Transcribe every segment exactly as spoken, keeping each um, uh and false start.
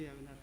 Iya, benar.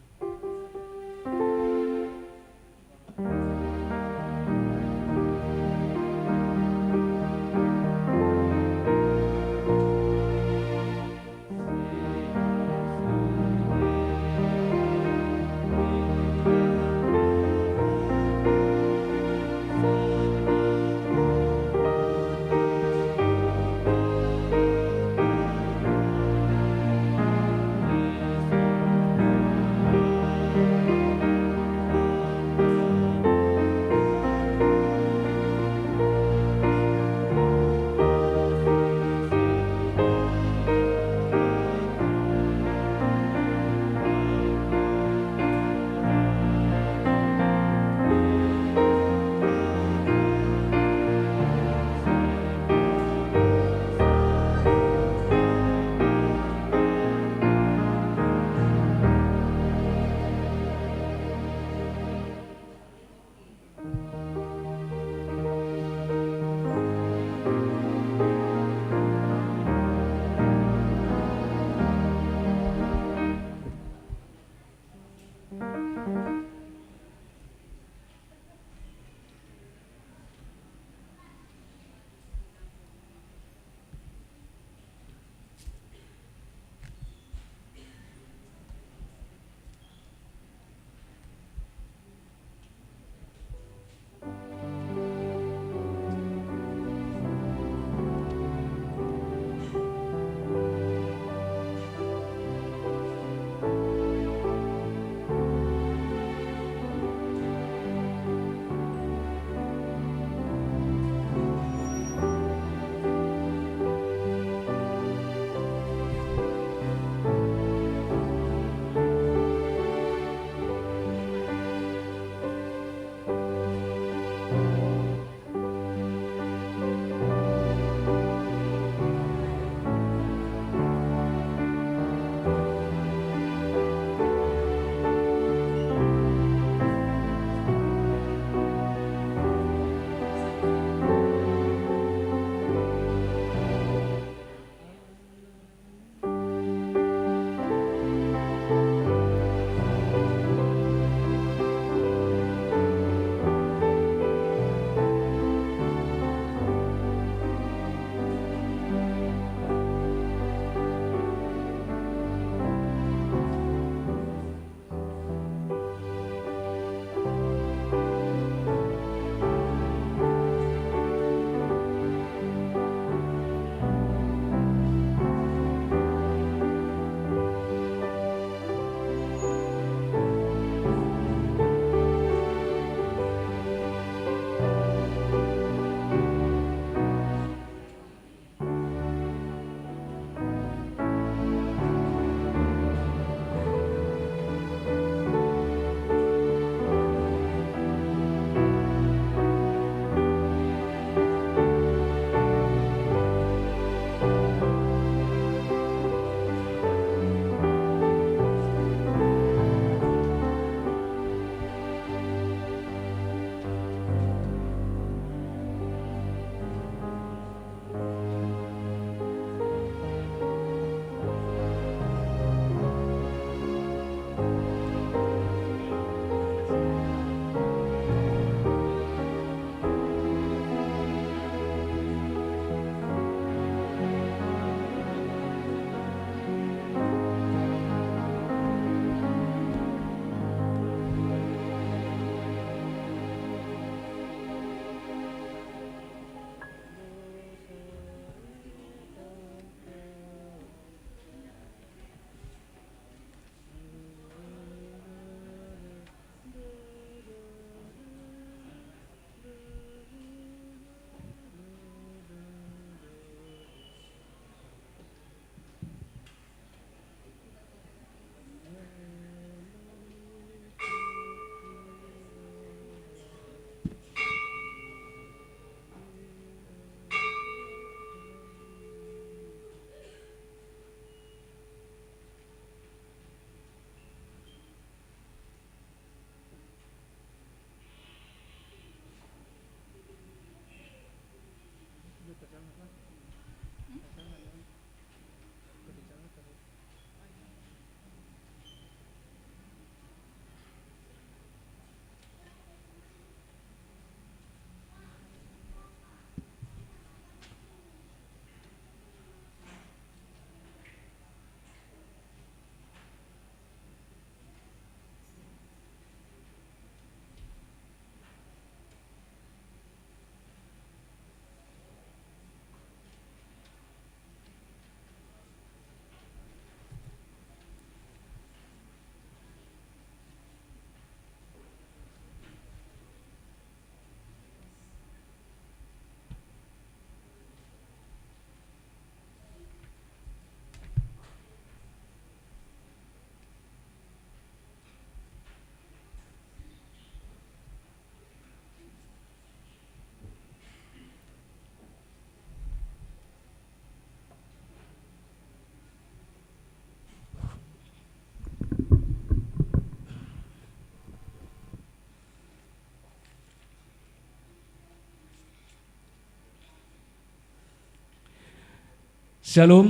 Shalom.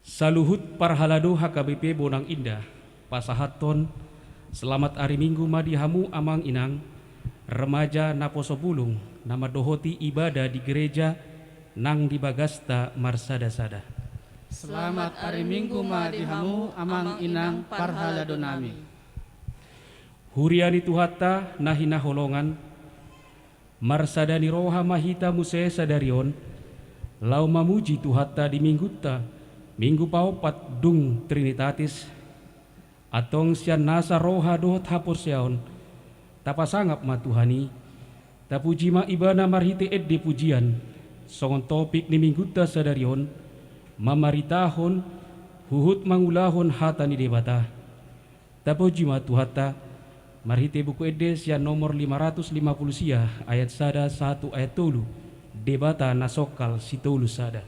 Saluhut parhalado H K B P Bonang Indah, pasahathon selamat ari Minggu ma di hamu amang inang, remaja naposo bulung, na mandohoti ibadah di gereja nang di bagasta marsada-sada. Selamat ari Minggu ma di hamu amang inang parhalado nami. Huria ni Tuhanta na hinaholongan, marsada ni roha ma hita muse sadari on, laho mamuji Tuhanta di Minggunta, Minggu paompat dung Trinitatis. Antong sian nasa roha dohot haporseaon, tapasangap ma Tuhan i, tapuji ma Ibana marhite ende pujian, songon topik ni Minggunta sadari on, mamaritahon, huhut mangulahon hata ni Debata. Tapuji ma Tuhanta, marhite buku ende sian nomor lima ratus lima puluh sia, ayat sada sahat tu ayat tolu, Debata na songkal sitolu sada.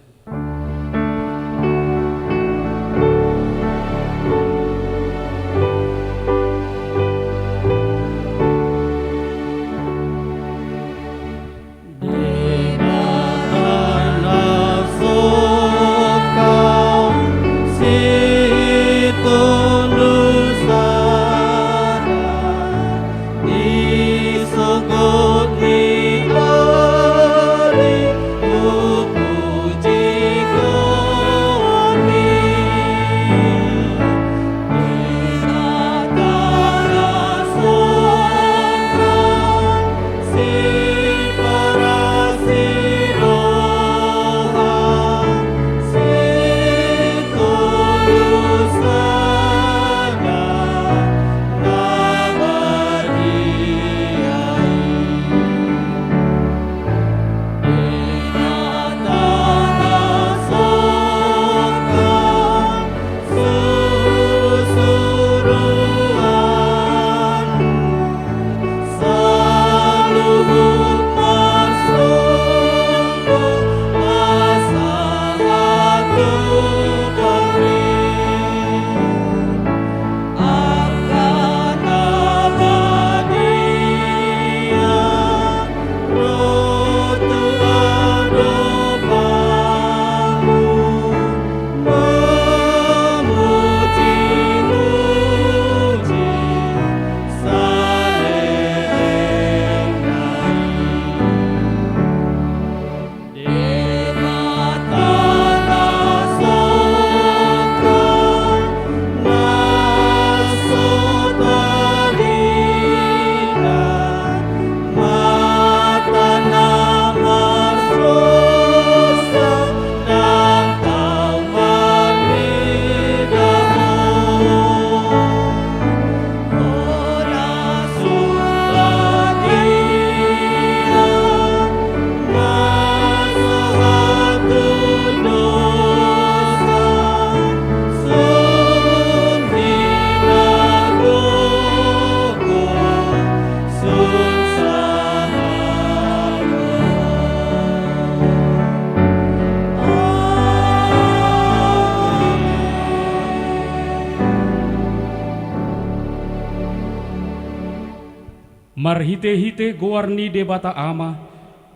Marhitehite goar ni Debata Ama,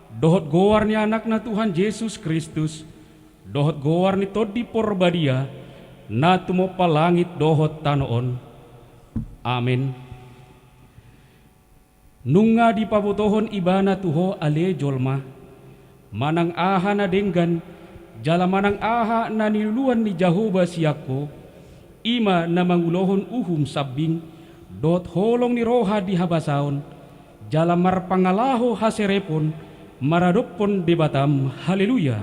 dohot goar ni Anakna Tuhan Jesus Kristus, dohot goar ni Tondi Porbadia, na tumompa langit dohot tano on. Amen. Nunga dipabotohon Ibana tu ho ale jolma, manang aha na denggan, jala manang aha na niluluan ni Jahowa sian ho, i ma na mangulohon uhum sambing, dohot holong ni roha di habasaon, jala marpangalaho haserepon, maradophon Debatam. Haleluya.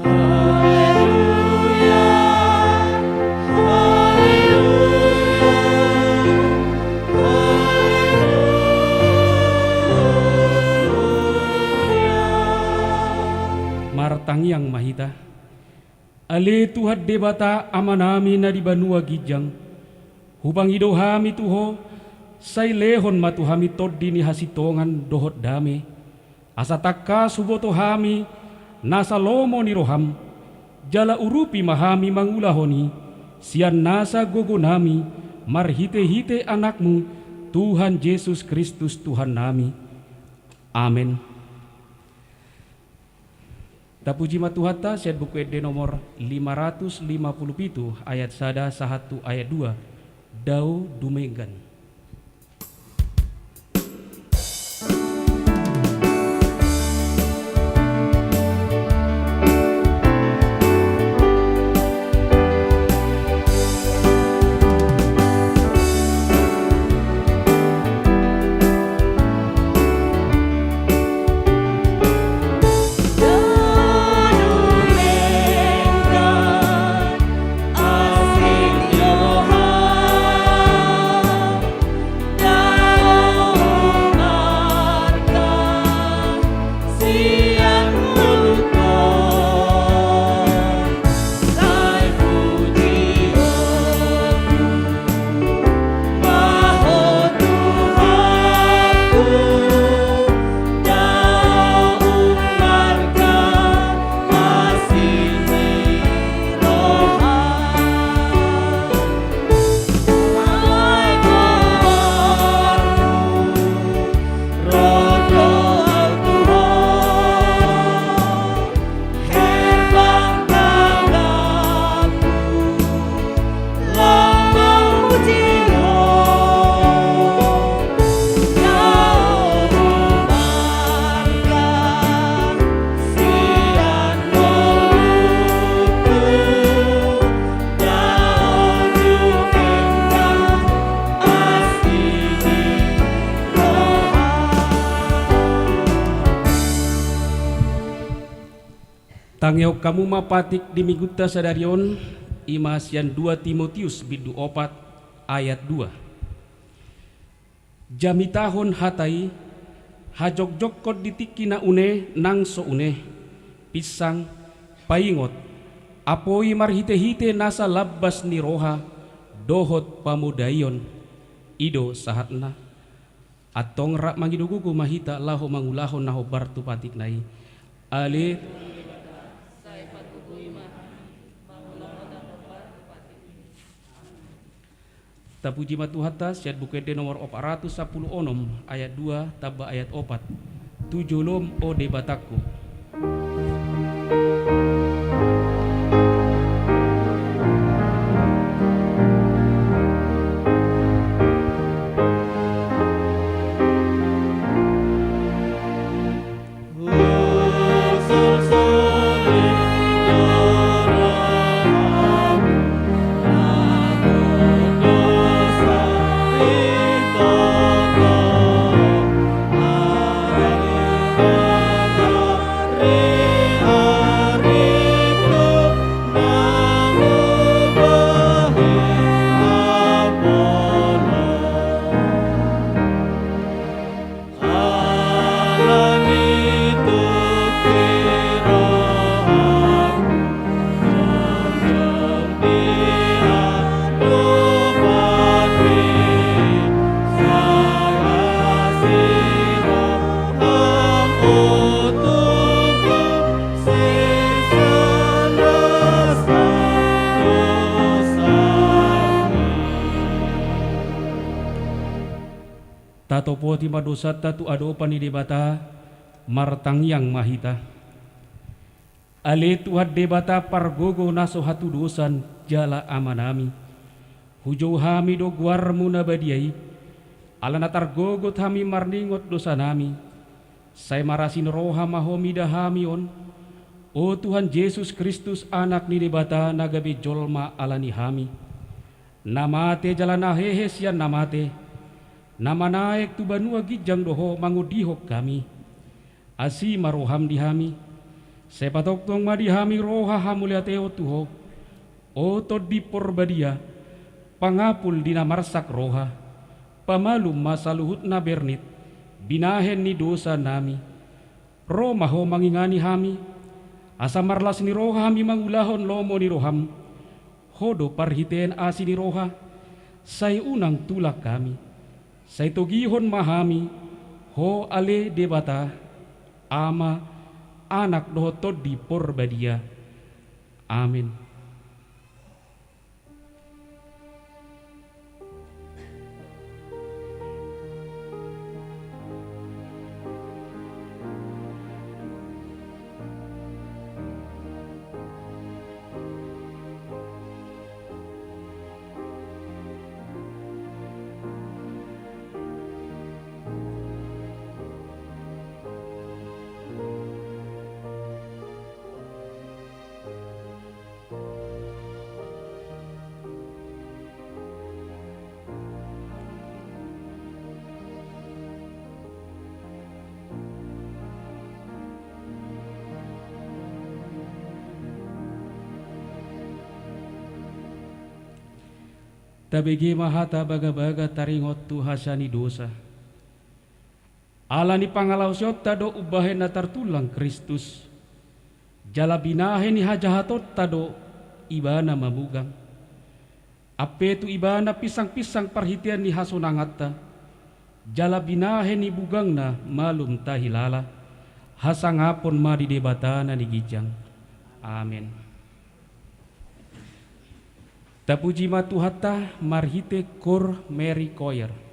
Haleluya, haleluya, haleluya. Martangiang ma hita. Ale Tuhan Debata Amanami na di banua ginjang, hupangido hami tu ho, sai lehon ma tu hami tondi ni hasintongan dohot dame, asa tangkas huboto hami nasa lomo ni roham, jala urupi ma hami mangulahon i, sian nasa gogonami, marhitehite Anakmu, Tuhan Jesus Kristus Tuhannami. Amen. Tapuji ma Tuhanta, sian Buku Ende nomor lima ratus lima puluh pitu, ayat sada sahat tu ayat dua. Dao dumenggan. Tangihon hamu ma patik di Minggunta sadari on, i ma sian dua Timotius bindu opat ayat dua. Jamitahon hata i, hajongjonghon di tingki na une nang so une, pinsang, paingot, apoi marhitehite nasa lambas ni roha dohot pamodaion. I do sahatna. Antong rap mangido gogo ma hita laho mangulahon na hombar tu patikna i. Ale. Tapuji ma Tuhanta, sian Buku Ende nomor opat ratus sampulu onom, ayat dua tamba ayat opat. Tu jolom, o Debatangku. Tatopoti ma dosanta tu adopan ni Debata, martangiang ma hita. Ale Tuhan Debata pargogo na so hatudosan jala Amanami, hujou hami do goarmu na badia i, ala na targogot hami marningot dosanami, sai marasi ni roha ma Ho mida hami on, o Tuhan Jesus Kristus, Anak ni Debata na gabe jolma ala ni hami, na mate jala na hehe sian na mate, na manaek tu banua ginjang do Ho mangodihon hami. Asi ma roham di hami, sai patongtong ma di hami roha hamauliateon tu Ho, o Tondi Porbadia, pangapul di na marsak roha, pamalum ma saluhut na bernit, binahen ni dosanami. Ro ma Ho mangingani hami, asa marlas ni roha hami mangulahon lomo ni roham. Ho do parhitean asi ni roha, sai unang tulak hami, sai togihon ma hami, Ho ale Debata, Ama, Anak dohot Tondi Porbadia. Amen. Tabege ma hata bagabaga taringot tu hasea ni dosa. Ala ni pangalaosionta do umbahen na tartulang Kristus, jala binahen ni hajahatonta do Ibana mamugang. Ampe tu Ibana pinsangpinsang parhitean ni hasonanganta, jala binahen ni bugangna malum tahilala. Hasangapon ma di Debata na di ginjang. Amen. Tapuji ma Tuhanta marhite Koor Mary Choir.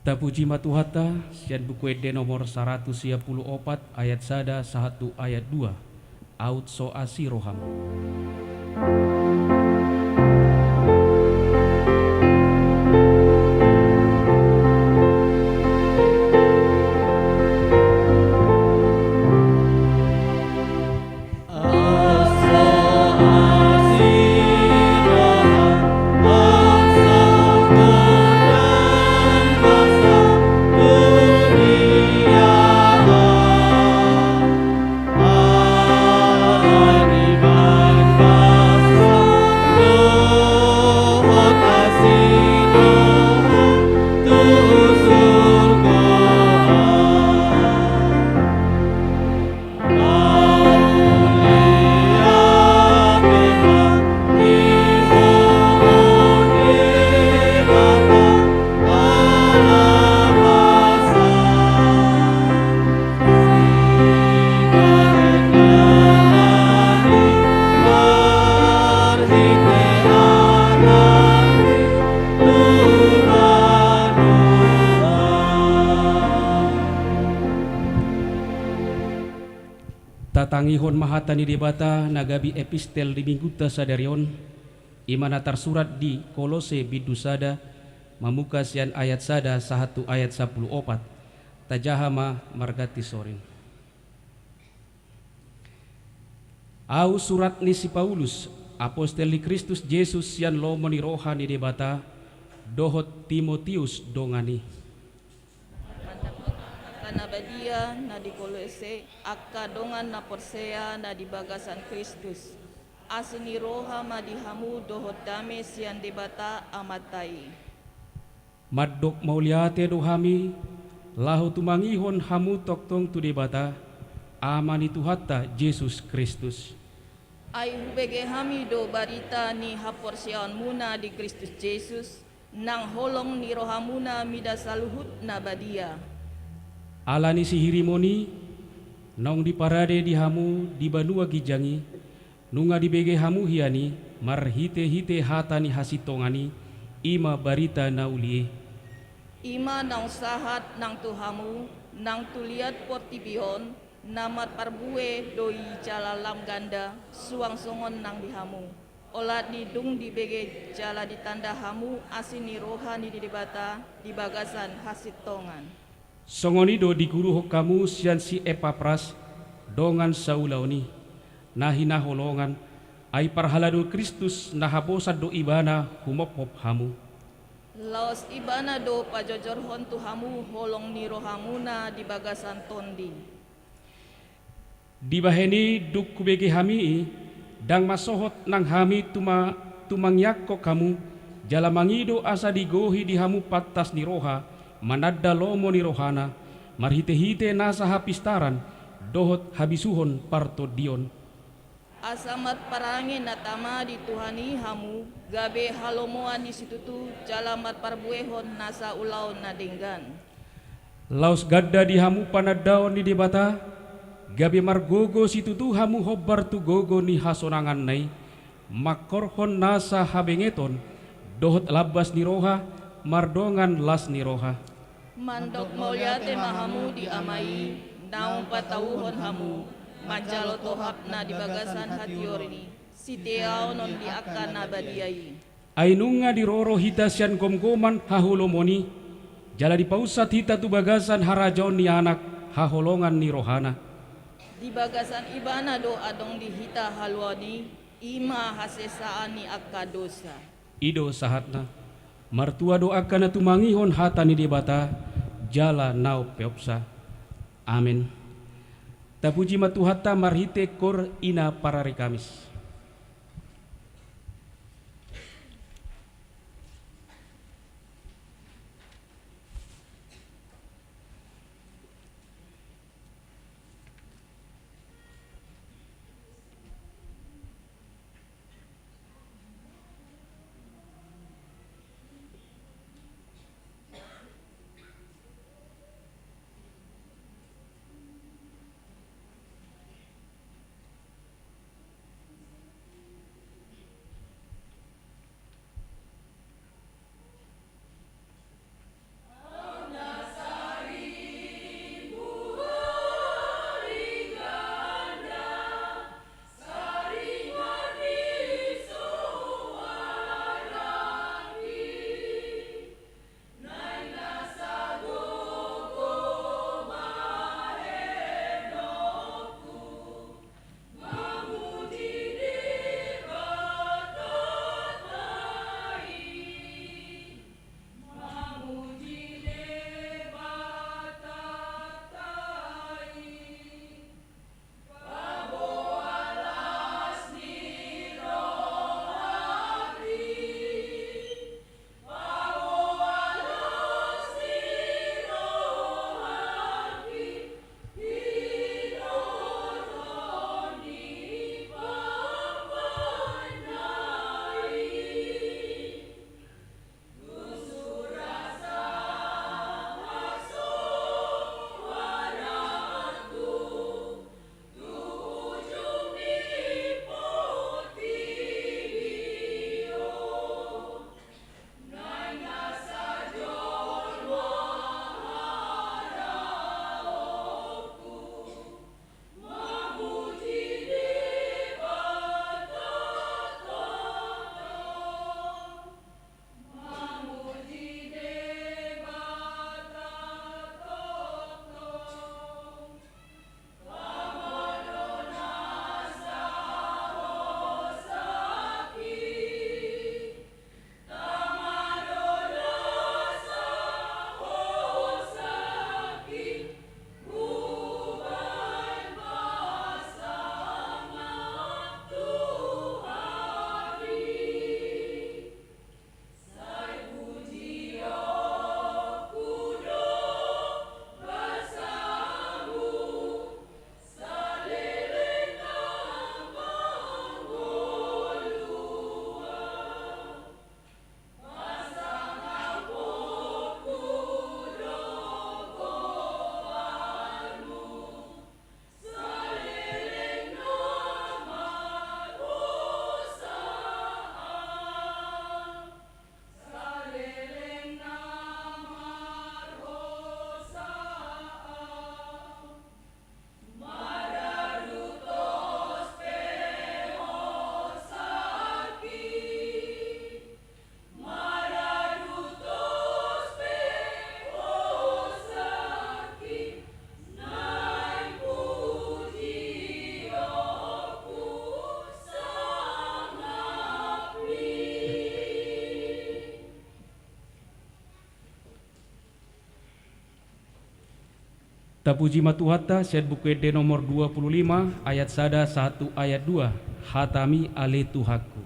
Tapuji ma Tuhanta, sian Buku Ende nomor saratus sia pulu opat ayat sada sahat tu ayat dua. Aut so asi roham. Tatangihon ma hata ni Debata na gabe epistel di minggunta sadari on, i ma na tarsurat di Kolose bindu sada, mamungka sian ayat sada sahat tu ayat sampulu opat. Tajaha ma marganti sorin. Ahu surat ni si Paulus, apostel ni Kristus Jesus sian lomo ni roha ni Debata, dohot Timotius dongan i. Mandapot angka na badia na di Kolose, angka dongan na porsea na di bagasan Kristus. Asi ni roha ma di hamu dohot dame sian Debata Amanta i. Mandok mauliate do hami, laho tumangihon hamu tongtong tu Debata, Ama ni Tuhanta Jesus Kristus. Ai hubege hami do barita ni haporseaonmuna di Kristus Jesus, nang holong ni rohamuna mida saluhut na badia. Ala ni sihirimon i, naung diparade di hamu di banua ginjang i, nunga dibege hamu hian i, marhite-hite hata ni hasintongan i, i ma barita na uli i. I ma naung sahat nang tu hamu, nang tu liat portibi on, na marparbue do i jala lam ganda, suang songon nang di hamu. Olat ni dung dibege jala ditanda hamu asi ni roha ni Debata di bagasan hasintongan. Songon i do diguruhon hamu sian si Epapras, dongan saulaon i, na hinaholongan, ai parhalado Kristus na haposan do ibana humophop hamu. Laos ibana do pajojorhon tu hamu holong ni rohamuna di bagasan Tondi. Dibahen i dung hubege hami i, ndang masohot nang hami tuma-, tumangiangkon hamu, jala mangido asa digohi di hamu pantas ni roha, mananda lomo ni rohana, marhite-hite nasa hapistaran, dohot habisuhon partondion. Asa marparange na tama di Tuhan i hamu, gabe halomoan ni situtu, jala marparbuehon nasa ulaon na denggan. Laos ganda di hamu panandaon ni Debata, gabe margogo situtu hamu hombar tu gogo ni hasonanganna i, mangkorhon nasa habengeton, dohot lambas ni roha, mardongan las ni roha. Mandok mauliate ma hamu di Ama i, naung patauhon hamu, manjalo tohapna di bagasan hatiuron i, siteaonon di angka na badia i. Ai nunga diroro hita sian gomgoman haholomon i, jala dipaunsat hita tu bagasan harajaon ni Anak, haholongan ni rohana. Di bagasan ibana do adong di hita haluaon i, i ma hasesaan ni angka dosa. I do sahatna, martua do angka na tumangihon hata ni Debata, jala na umpeopsa. Amen. Tapuji ma Tuhanta marhite kor ina parari Kamis. Tapuji ma Tuhanta, sian Buku Ende nomor dua puluh lima, ayat sada sahat tu ayat dua. Hatami ale Tuhanku.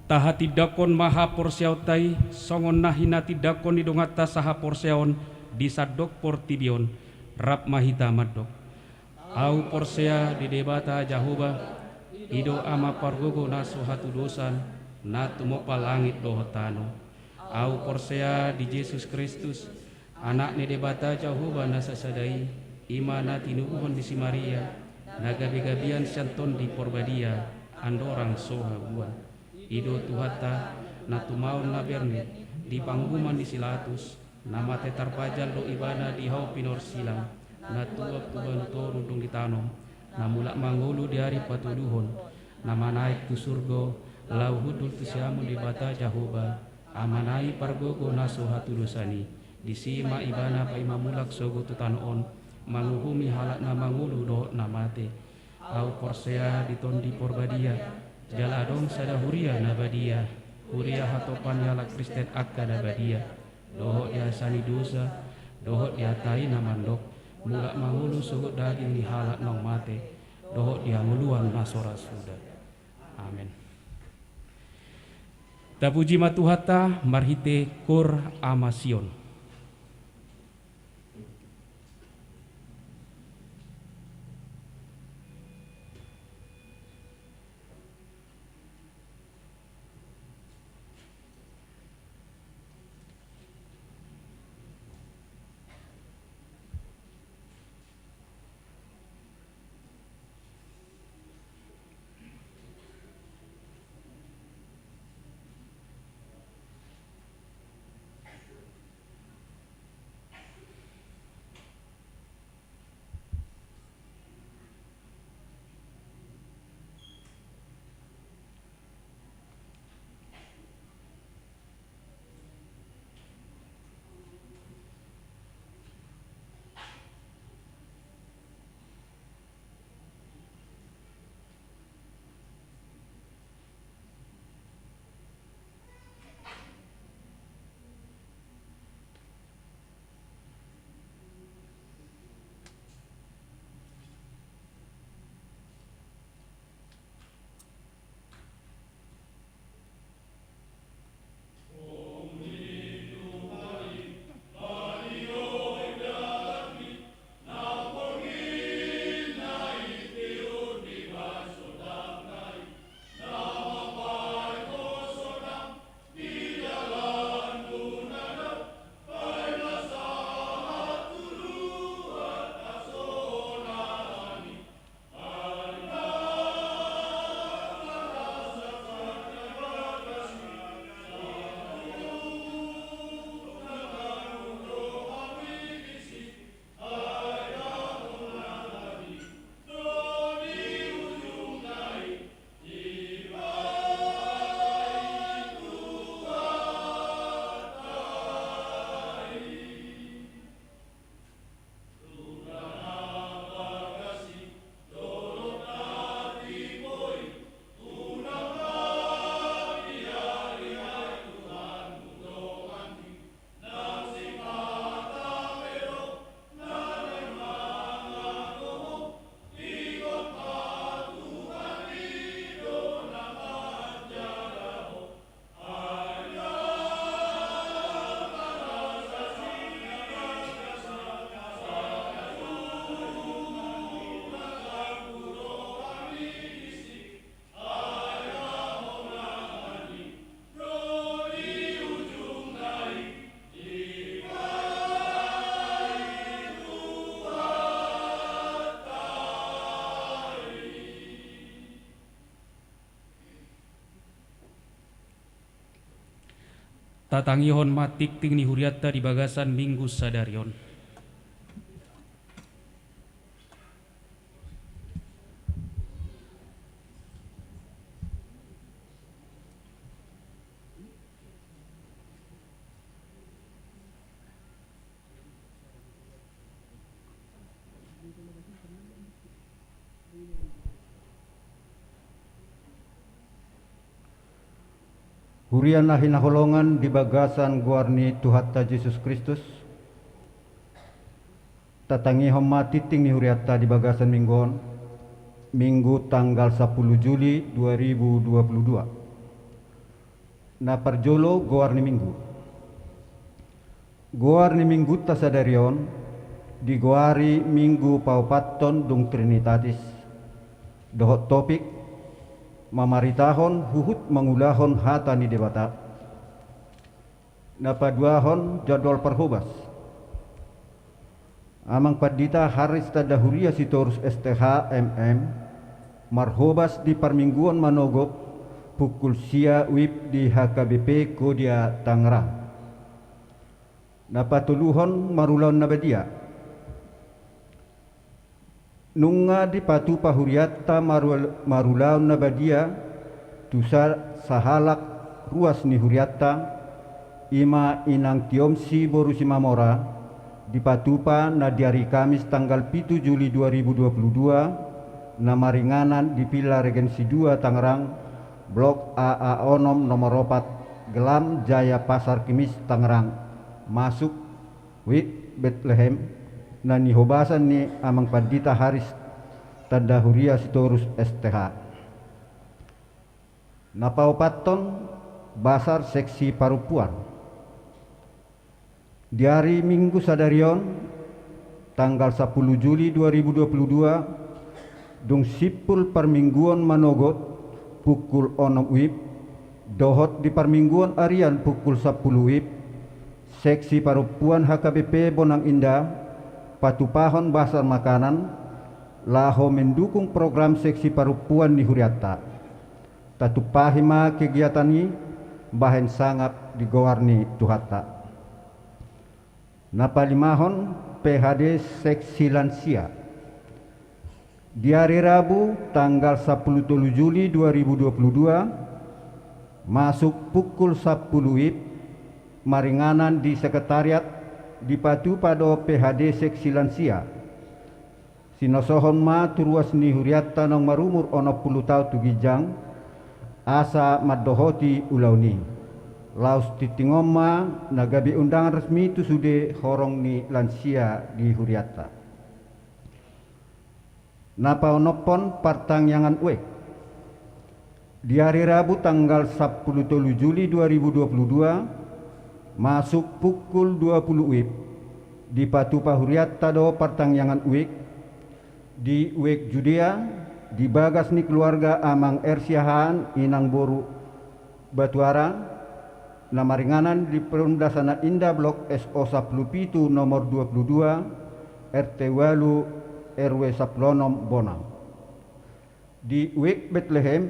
Tahatindangkon ma haporseaon ta i songon na hinatindangkon ni donganta sahaporseaon di sandok portibi on. Rap ma hita mandok. Ahu porsea di Debata Jahowa, i do Ama pargogo na so hatudosan, na tumompa langit dohot tano. Ahu porsea di Jesus Kristus, Anak ni Debata Jahowa na sasada i, i ma na tinubuhon ni si Maria, na gabegabean sian Tondi Porbadia, andorang so habuan. I do Tuhanta, na tumaon na bernit, di panguhuman ni si Latus, na mate tarpajal do Ibana di hau pinorsilang, na tuak tu banu toru dung ditanom, na mulak mangolu di ari patoluhon, na manaek tu surgo, laho hundul tu siamun Debata Jahowa, Amana i pargogo na so hatudosan i. Disi ma Ibana paima mulak sogot tu tano on, manguhumi halak na mangolu dohot na mate. Ahu porsea di Tondi Porbadia, jala adong sada huria na badia, huria hatopan ni halak Kristen angka na badia, dohot di hasesaan ni dosa, dohot di hata i na mandok, mulak mangolu sogot daging ni halak naung mate, dohot di hangoluan na so ra suda. Amen. Tapuji ma Tuhanta marhite Koor Ama Sion. Tatangihon ma tingting ni hurianta di bagasan Minggu sadari on. Huria na hinaholongan di bagasan goar ni Tuhanta Jesus Kristus, tatangihon ma tingting ni hurianta di bagasan Minggu on, Minggu tanggal sapuluh Juli dua ribu dua puluh dua. Na parjolo, goar ni Minggu. Goar ni Minggunta sadari on digoari Minggu paopathon dung Trinitatis, dohot topik mamaritahon huhut mangulahon hata ni Debata. Na paduahon, jadwal parhobas. Amang Pandita Haris Tanda Huria Sitorus S T H M M marhobas di parmingguon manogot pukul sia wib di H K B P Kodia Tangerang. Na patoluhon, marulaon na badia. Nunga dipatupa hurianta maru-, marulaon na badia tu sa-, sahalak ruas ni hurianta, i ma Inang Tiomsi boru Simamora, dipatupa na di ari Kamis tanggal pitu Juli dua ribu dua puluh dua, na maringanan di Villa Regensi dua Tangerang, Blok A A onom nomor opat, Gelam Jaya Pasar Kemis Tangerang, masuk Wijk Betlehem, na nihobasan ni Amang Pandita Haris Tanda Huria Sitorus S T H. Na paopathon, basar seksi parompuan. Di ari Minggu sadari on, tanggal sapuluh Juli dua ribu dua puluh dua, dung simpul parmingguon manogot pukul onom wib, dohot di parmingguon arian pukul sapuluh wib, seksi parompuan H K B P Bonang Indah patupahon basar makanan laho mendukung program seksi parompuan ni hurianta. Tatumpahi ma kegiatan i bahen sangap di goar ni Tuhanta. Na palimahon, P H D seksi lansia. Di ari Rabu tanggal sapuluh tolu Juli dua ribu dua puluh dua, masuk pukul sapuluh wib, maringanan di sekretariat, dipatupa do P H D seksi lansia. Sinosohon ma tu ruas ni hurianta naung marumur onom pulu taon tu ginjang, asa mandohoti ulaon i. Laos tingting on ma na gabe undangan resmi tu sude horong ni lansia di hurianta. Na paonomhon, partangiangan wijk. Di ari Rabu tanggal sapuluh tolu Juli dua ribu dua puluh dua, masuk pukul dua puluh wib, dipatupa hurianta do partangiangan wijk di Wijk Judea, di bagas ni keluarga Amang R. Siahaan, Inang boru Batuara, na maringanan di Perum Dasana Indah Blok S O sapuluh pitu nomor dua puluh dua, R T ualu, R W sapuluh onom Bonang. Di Wijk Betlehem,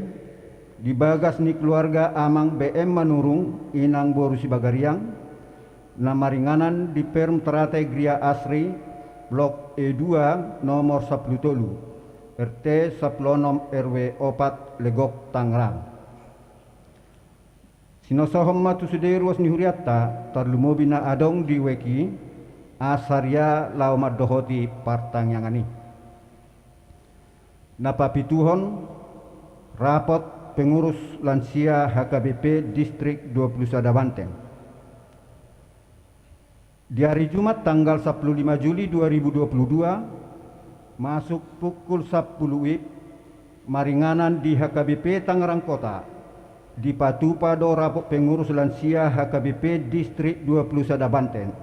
di bagas ni keluarga Amang B M Manurung, Inang boru Sibagariang, na maringanan di Perum Teratai Gria Asri, Blok E dua, nomor sapuluh tolu, R T sapuluh onom, R W opat, Legok, Tangerang. Sinosohon ma tu sude ruas ni hurianta, tarlumobi na adong di wijk i, asa ria laho mandohoti partangiangan i. Na papituhon, rapot pengurus lansia H K B P Distrik dua puluh sada Banten. Di ari Jumat tanggal sapuluh lima Juli dua ribu dua puluh dua, masuk pukul sapuluh wib, maringanan di H K B P Tangerang Kota, dipatupa do rapot pengurus lansia H K B P Distrik dua puluh sada Banten.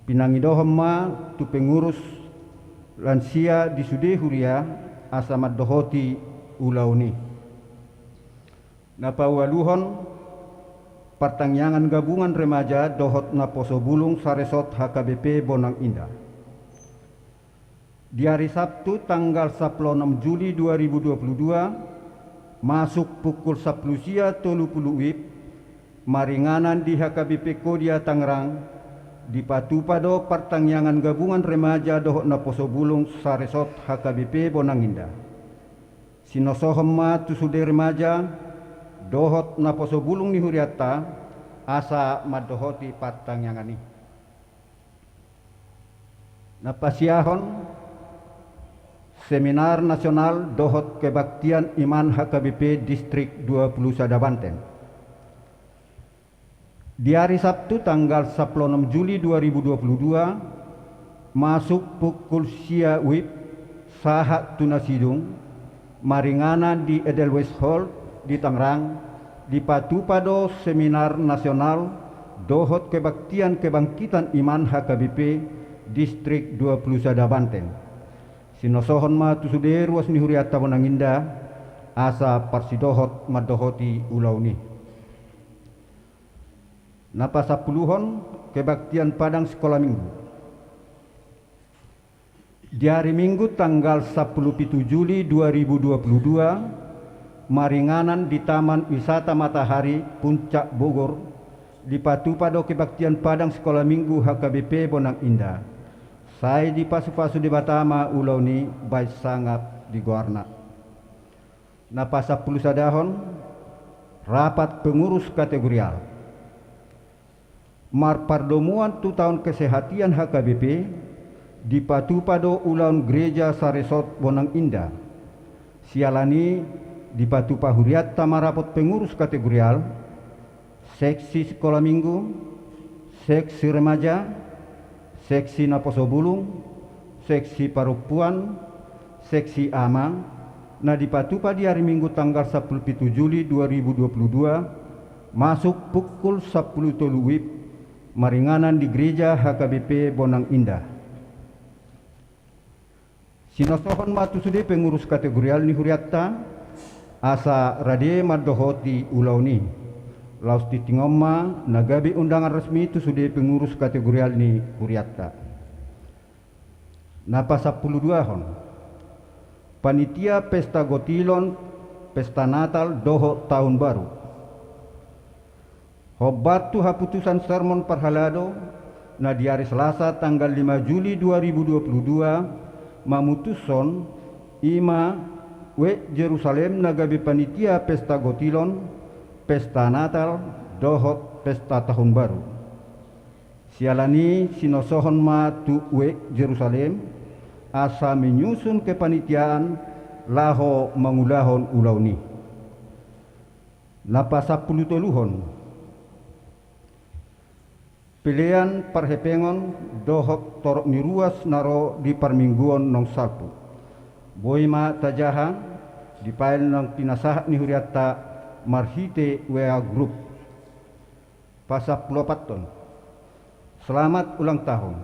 Pinangidohon ma tu pengurus lansia di sude huria asa mandohoti ulaon i. Na paualuhon, partangiangan gabungan remaja dohot naposo bulung saresort H K B P Bonang Indah. Di ari Sabtu tanggal sapuluh onom Juli dua ribu dua puluh dua, masuk pukul sapuluh sia tolu pulu wib, maringanan di H K B P Kodia Tangerang, dipatupa do partangiangan gabungan remaja dohot naposo bulung saresort H K B P Bonang Indah. Sinosohon ma tu sude remaja dohot naposo bulung ni hurianta, asa mandohoti partangiangan i. Na pasiahon, seminar nasional dohot kebaktian iman H K B P Distrik dua puluh sada Banten. Di ari Sabtu tanggal sampulu onom Juli dua ribu dua puluh dua, masuk pukul sia WIB, sahat tu na sidung, maringanan di Edelweiss Hall di Tangerang, dipatupa do seminar nasional dohot kebaktian kebangkitan iman H K B P Distrik dua puluh sada Banten. Sinosohon ma tu sude ruas ni hurianta Bonang Indah, asa parsidohot mandohoti ulaon i. Na pasampuluhon, kebaktian padang sikola minggu. Di ari Minggu tanggal sampulu pitu Juli dua ribu dua puluh dua, maringanan di Taman Wisata Matahari Puncak Bogor, dipatupa do kebaktian padang sikola minggu H K B P Bonang Indah. Sai dipasupasu Debata ma ulaon i, baen sangap di goarna. Na pasampulusadahon, rapat pengurus kategorial. Marpardomuan tu taon kesehatian H K B P, dipatupa do ulaon gereja saresort Bonang Indah. Siala ni i, dipatupa hurianta ma rapat pengurus kategorial, seksi sikola minggu, seksi remaja, seksi naposo bulung, seksi parompuan, seksi ama, na dipatupa di ari Minggu tanggal sampulu pitu Juli dua ribu dua puluh dua, masuk pukul sampulu tolu WIB, maringanan di gereja H K B P Bonang Indah. Sinosohon ma tu sude pengurus kategorial ni hurianta, asa rade mandohoti ulaon i. Laos tingting on ma na gabe undangan resmi tu sude pengurus kategorial ni hurianta. Na pasampuluduahon, panitia pesta gotilon, pesta Natal dohot Tahun Baru. Hombar tu haputusan sermon parhalado, na di ari Selasa tanggal lima Juli dua ribu dua puluh dua, mamutushon, i ma U E K Jerusalem na gabe panitia pesta gotilon, pesta Natal, dohot pesta Tahun Baru. Siala ni i, sinosohon ma tu U E K Jerusalem, asa menyusun kepanitiaan laho mangulahon ulaon i. Na pasampulutoluhon, pelean parhepengon dohot torop ni ruas na ro di parmingguon naung salpu. Boi ma tajaha, dipail nang pinasahat ni hurianta marhite W A grup. Pasampuluopathon, selamat ulang tahun.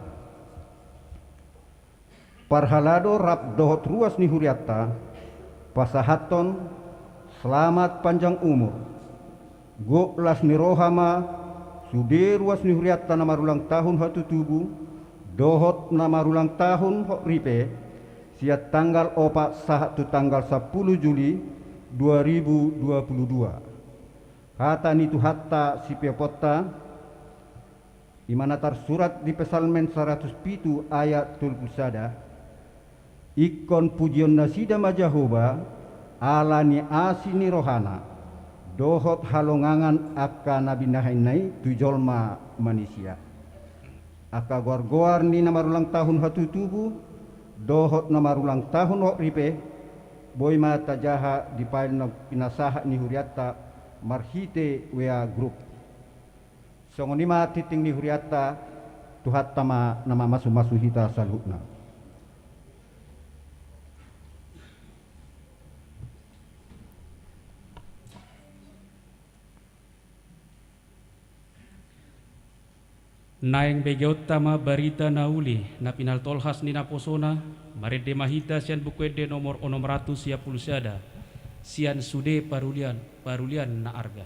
Parhalado rap dohot ruas ni hurianta, pasahathon selamat panjang umur, gok las ni roha ma sude ruas ni hurianta na marulang tahun hatutubu, dohot na marulang tahun hot ripe, sian tanggal opat sahat tu tanggal sampulu Juli dua ribu dua puluh dua. Hata ni Tuhanta sipeoponta, i ma na tarsurat di Psalmen saratus pitu ayat tolu pulu sada, ingkon pujion nasida ma Jahowa, ala ni asi ni rohana, dohot halongangan angka na binahenna i tu jolma manisia. Angka goargoar ni na marulang tahun hatutubu, dohot na marulang tahun hot ripe, boi ma tajaha dipail nang pinasahat ni hurianta marhite W A grup. Songon i ma tingting ni hurianta, Tuhanta ma na mamasumasu hita saluhutna. Naeng begeonta ma barita na uli na pinatolhas ni naposona, marende ma hita sian Buku Ende nomor onom ratus sia pulu sada, sian sude parulian, parulian na arga.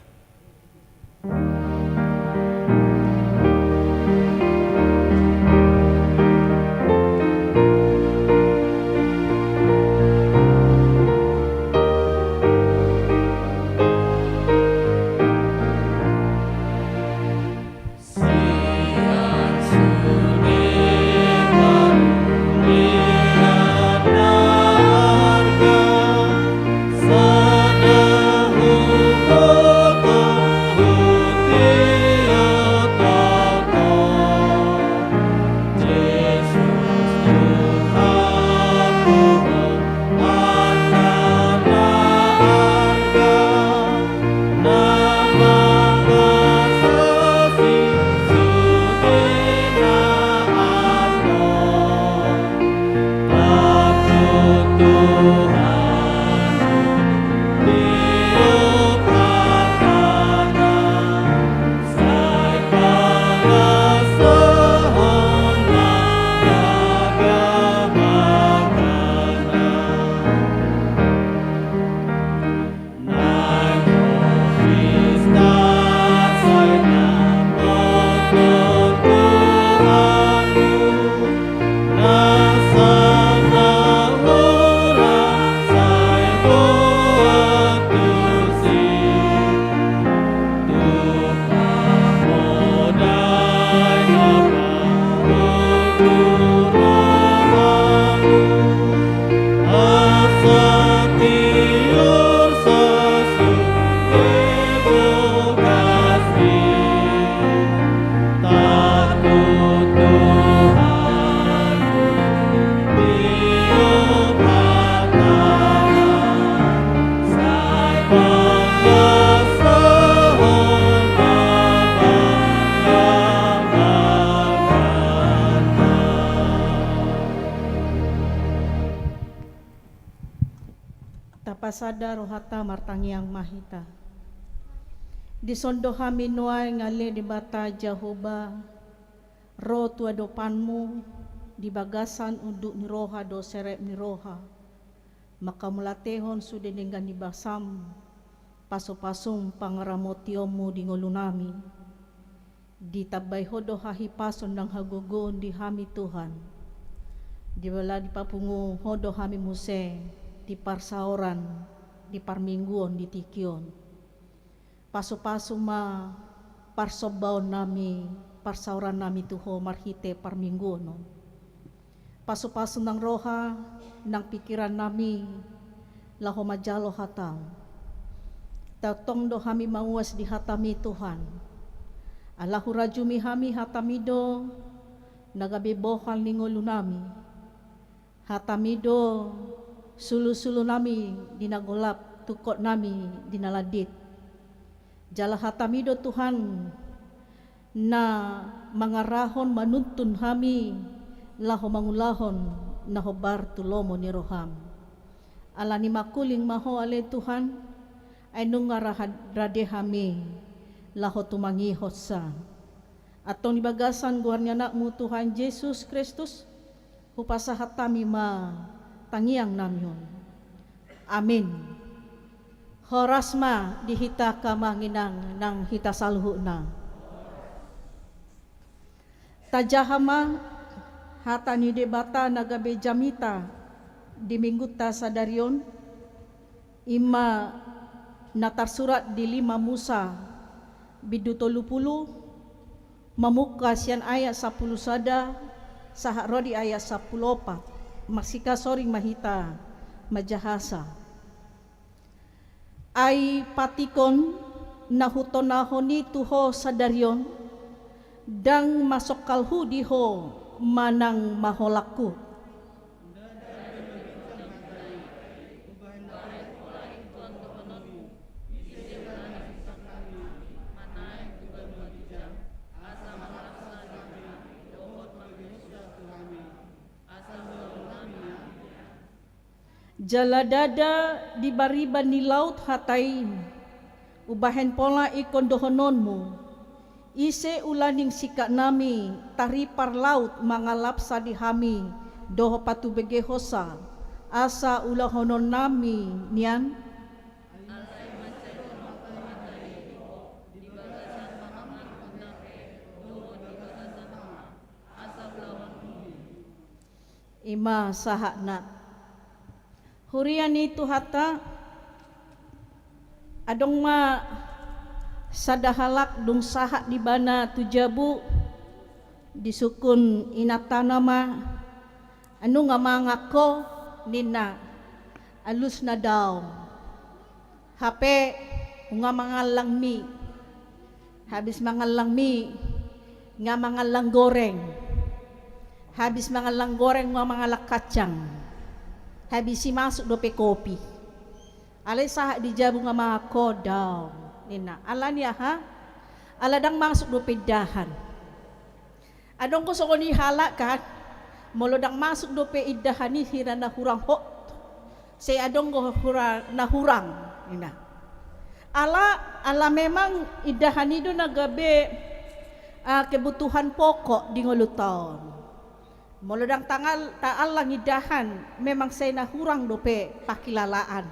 Tapasada rohanta, martangiang ma hita. Dison do hami nuaeng, ale Debata Jahowa, ro tu adopanmu di bagasan unduk ni roha dohot serep ni roha, manghamauliatehon sude denggan ni basam, pasupasum, pangaramotionmu di ngolunami. Ditambai Ho do hahipason nang hagogoon di hami, Tuhan. Jala dipapungu Ho do hami muse di parsaoran, di parmingguon, di tingki on. Pasupasu ma parsombaonnami, parsaorannami tu Ho marhite parmingguon on. Pasupasu nang roha, nang pingkirannami, laho manjalo hataM. Tongtong do hami mauas di hataMi, Tuhan. Ala hurajumi hami hataMi do na gabe bohal ni ngolunami. HataMi do sulusulunami di na golap, tungkotnami di na landit. Jala hataMi do, Tuhan, na mangarahon, manuntun hami laho mangulahon na hombar tu lomo ni rohaM. Alani mangkuling ma Ho, ale Tuhan, ai nunga raha-, rade hami laho tumangihonsa. Antong di bagasan goar ni AnakMu Tuhan Jesus Kristus, hupasahat hami ma tangiangnami on. Amin. Horas ma di hita, angka amang inang nang hita saluhutna. Tajaha ma hata ni Debata na gabe jamita di minggunta sadari on, i ma na tarsurat di lima Musa, bindu tolu pulu, mamungka sian ayat sampulu sada sahat ro di ayat sampulu opat. Marsihasoring ma hita manjahasa. Ai patikon na hutonahon i tu ho sadari on, ndang masongkalhu di ho manang maholanghu. Jala ndada di bariba ni laut hata i, umbahen pola ingkon dohononmu, ise ulaning sikatnami taripar laut mangalapsa di hami dohot patubegehonsa, asa ulahononnami nian? I ma sahatna. Huria ni Tuhanta, adong ma sada halak dung sahat ibana tu jabu, disungkun inantana ma, "Ai nunga mangan ho?" ninna. Alusna, "Daong." Hape nunga mangallang mi. Habis mangallang mi, nunga mangallang goreng. Habis mangallang goreng, nunga mangallang kacang. Habis i masuk dope kopi. Alai sahat di jabu, "Nunga mangan ho?" "Daong," ninna. Alani aha? Ala ndang masuk dope indahan. Adong do songon i halak kan, molo ndang masuk dope indahan i hira na hurang hot. Sai adong do hura-, na hurang, ninna. Ala, ala memang indahan i do na gabe, ah, kebutuhan pokok di ngolunta on. Molo ndang tangal-, taallang indahan, memang sai na hurang dope pangkilalaan.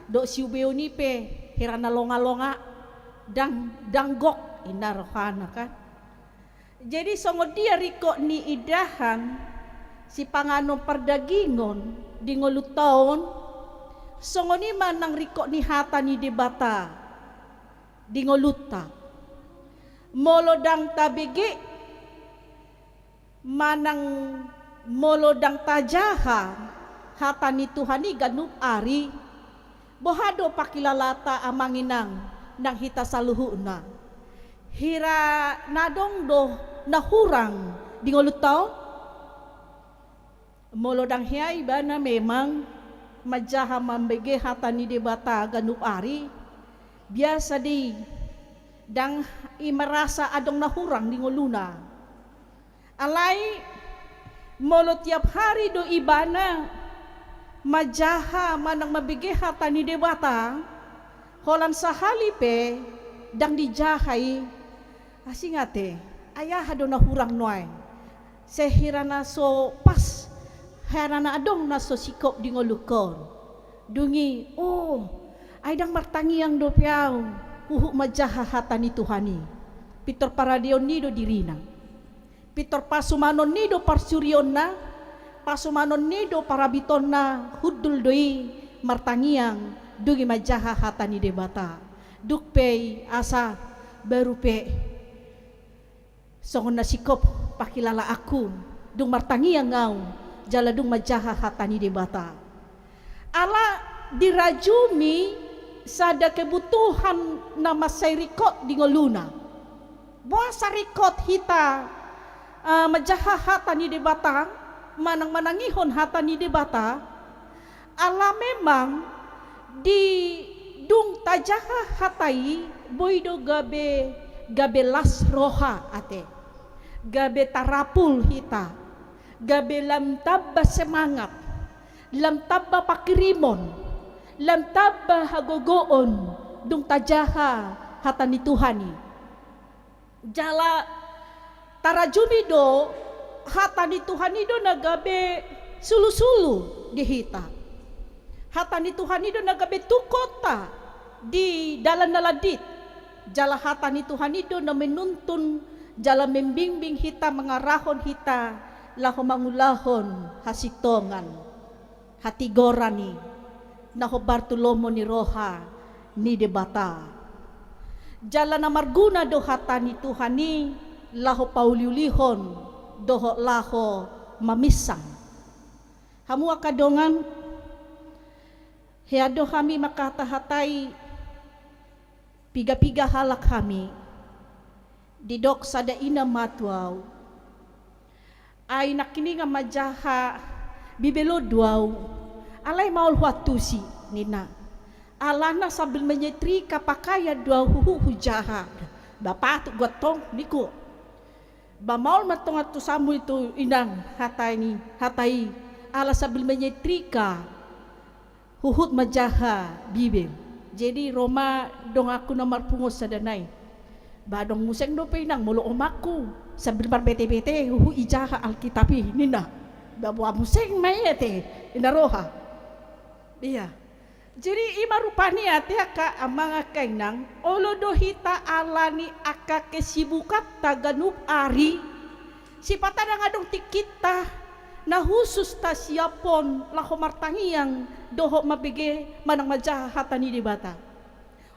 Dohot siubeon i pe hira na longalonga, ndang, ndang gok, ninna rohana kan. Jadi, songon dia ringkot ni indahan, sipanganon pardagingon di ngolunta on, songon i ma nang ringkot ni hata ni Debata di ngolunta. Molo ndang tabege manang molo ndang tajaha hata ni Tuhan i ganup ari, boha do pangkilalanta, amang inang nang hita saluhutna? Hira na adong do na hurang di ngolunta on? Molo ndang hea ibana memang manjaha mambege hata ni Debata ganup ari, biasa do i ndang i merasa adong na hurang di ngoluna. Alai molo tiap hari do ibana manjaha manang mambege hata ni Debata, holan sahali pe ndang dijaha i. Asing ate, ai aha do na hurang nuaeng? Sehira na so pas, hera na adong na so singkop di ngolungkon. Dung i, oh, ai ndang martangiang dope au, huhut manjaha hata ni Tuhan i. Pintor paradeon ni do dirina. Pintor pasumanon ni do parsurionna, pasumanon ni do parabitonna, hundul do i martangiang, dung i manjaha hata ni Debata. Dung pe i asa baru pe songon na singkop pangkilalaanku, dung martangiang au, jala dung manjaha hata ni Debata. Ala dirajumi sada kebutuhan na mansai ringkot di ngoluna. Boasa ringkot hita, eh, manjaha hata ni Debata, manang manangihon hata ni Debata, ala memang di dung tajaha hata i, boi do gabe, gabe las roha ate. Gabe tarapul hita, gabe lam tamba semangat, lam tamba pangkirimon, lam tamba hagogoon, dung tajaha hata ni Tuhan i. Jala tarajumi do, hata ni Tuhan i do na gabe sulusulu di hita. Hata ni Tuhan i do na gabe tungkonta di dalan na landit. Jala hata ni Tuhan i do na menuntun jala membimbing hita, mangarahon hita laho mangulahon hasintongan, hatigoran i, na hombar tu lomo ni roha ni Debata. Jala na marguna do hata ni Tuhan i laho pauliulihon dohot laho maminsang. Hamu angka dongan, hea do hami mangkatahatai piga-piga halak hami. Didok sada ina ma tu au, ai nangkiningan manjaha Bibel on do au, alai maol huantusi, ninna. Alana sambil menyetrika pakaian do au huhut hujaha. Ba patut do antong, ningku. Ba maol ma antong antusanmu i tu inang hata ni, hata i, ala sambil menyetrika huhut manjaha Bibel. Jadi ro ma donganku na marpungu sada nai. Ba adong muse dope inang molo omakku sambil marbete-bete huhut ijaha Alkitab i, ninna. Ba boha muse ma i ate, ninna roha. Iya. Jadi i ma rupani ate angka amang angka inang, olo do hita alani angka kesibukanta ganup ari, sipata ndang adong tingkinta na husus tasiaphon laho martangiang dohot mambege manang manjaha hata ni Debata.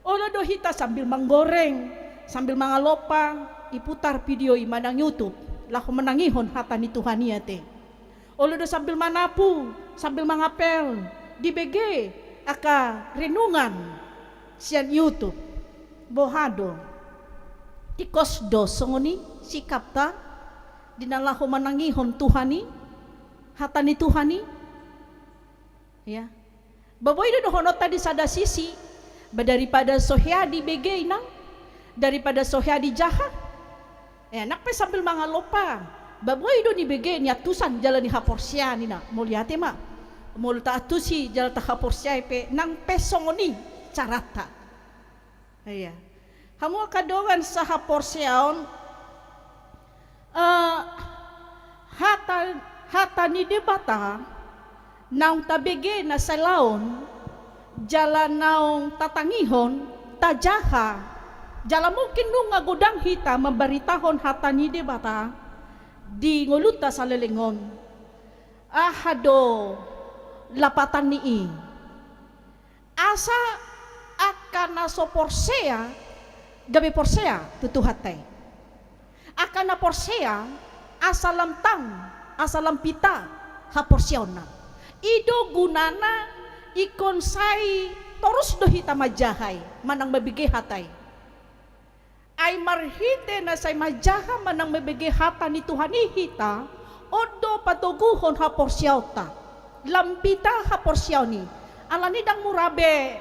Olo do hita sambil manggoreng, sambil mangalompa, iputar video i manang YouTube, laho manangihon hata ni Tuhan i ate. Olo do sambil manapu, sambil mangapel, dibege angka renungan sian YouTube. Boha do? Tingkos do songon i sikapta di na laho manangihon Tuhan i, hata ni Tuhan i? Ya. Ba boi do dohononta di sada sisi, ba daripada so hea dibege inang, daripada so hea dijaha. Eh, nang pe sambil mangalompa, ba boi do nibege niantusan jala nihaporseaan, ninna. Mauliate ma. Molo taantusi jala tahaporseai pe nang pe songon i caranta. Iya. Hamu angka dongan sahaporseaon, eh, hata, hata ni Debata naung tabege na salaon, jala naung tatangihon, tajaha, jala mungkin nunga godang hita mambaritahon hata ni Debata di ngolunta saleleng on. Aha do lapatan ni i? Asa angka na so porsea gabe porsea tu Tuhanta i. Angka na porsea asa lam tang, asa lam pita haporseaonna. I do gunana ingkon sai torus do hita manjaha i manang mambege hata i. Ai marhite na sai manjaha manang mambege hata ni Tuhan i hita, on do patoguhon haporseaonta. Lam pita haporseaon i. Alani ndang mura be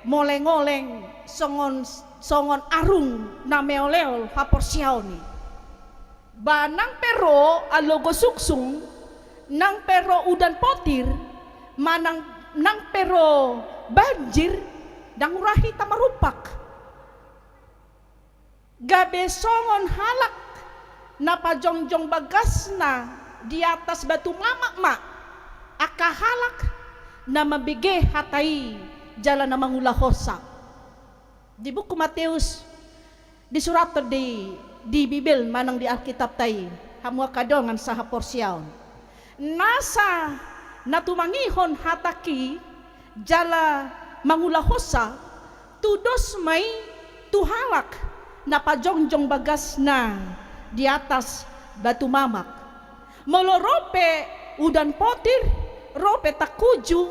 moleng-oleng songon, songon arung na meol-eol haporseaon i. Ba nang pe ro alogo sungsung, nang pe ro udan potir, Manang nang pe ro banjir, ndang ura hita marumpak. Gabe songon halak na pajongjong bagasna di atas batu mamak ma angka halak na mambege hata i jala na mangulahonsa. Di buku Mateus, disurathon di, di Bibel manang di Alkitapta i, hamu angka dongan sahaporseaon. Nasa na tumangihon hatangki jala mangulahonsa, tudos ma i tu halak na pajongjong bagasna di atas batu mamak. Molo ro pe udan potir, ro pe tangkuju,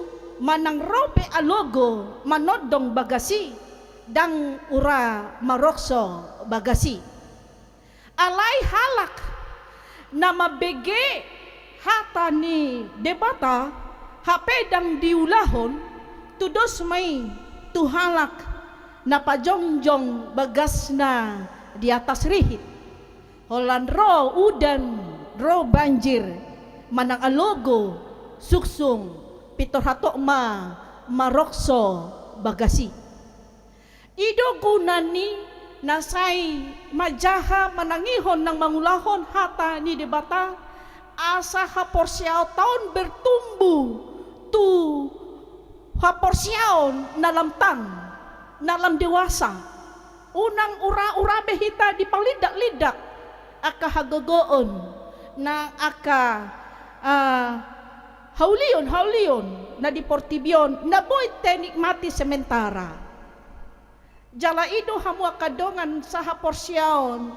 manang ro pe alogo manondong bagas i, ndang ura marokso bagas i. Alai halak na mambege hata ni Debata, hape ndang diulahon, tudos ma i tu halak na pajongjong bagasna di atas rihit. Holan ro udan, ro banjir, manang alogo, sungsung, pintor hatop ma marokso bagas i. I do guna ni na sai manjaha manangihon nang mangulahon hata ni Debata, asa haporseaonta on bertumbuh tu haporseaon na lam tang, na lam dewasa. Unang ura-ura be hita dipalindak-lindak angka hagogoon, nang angka, ah, haulion-haulion na di portibi on, na boi tanikmati sementara. Jala i do hamu angka dongan sahaporseaon,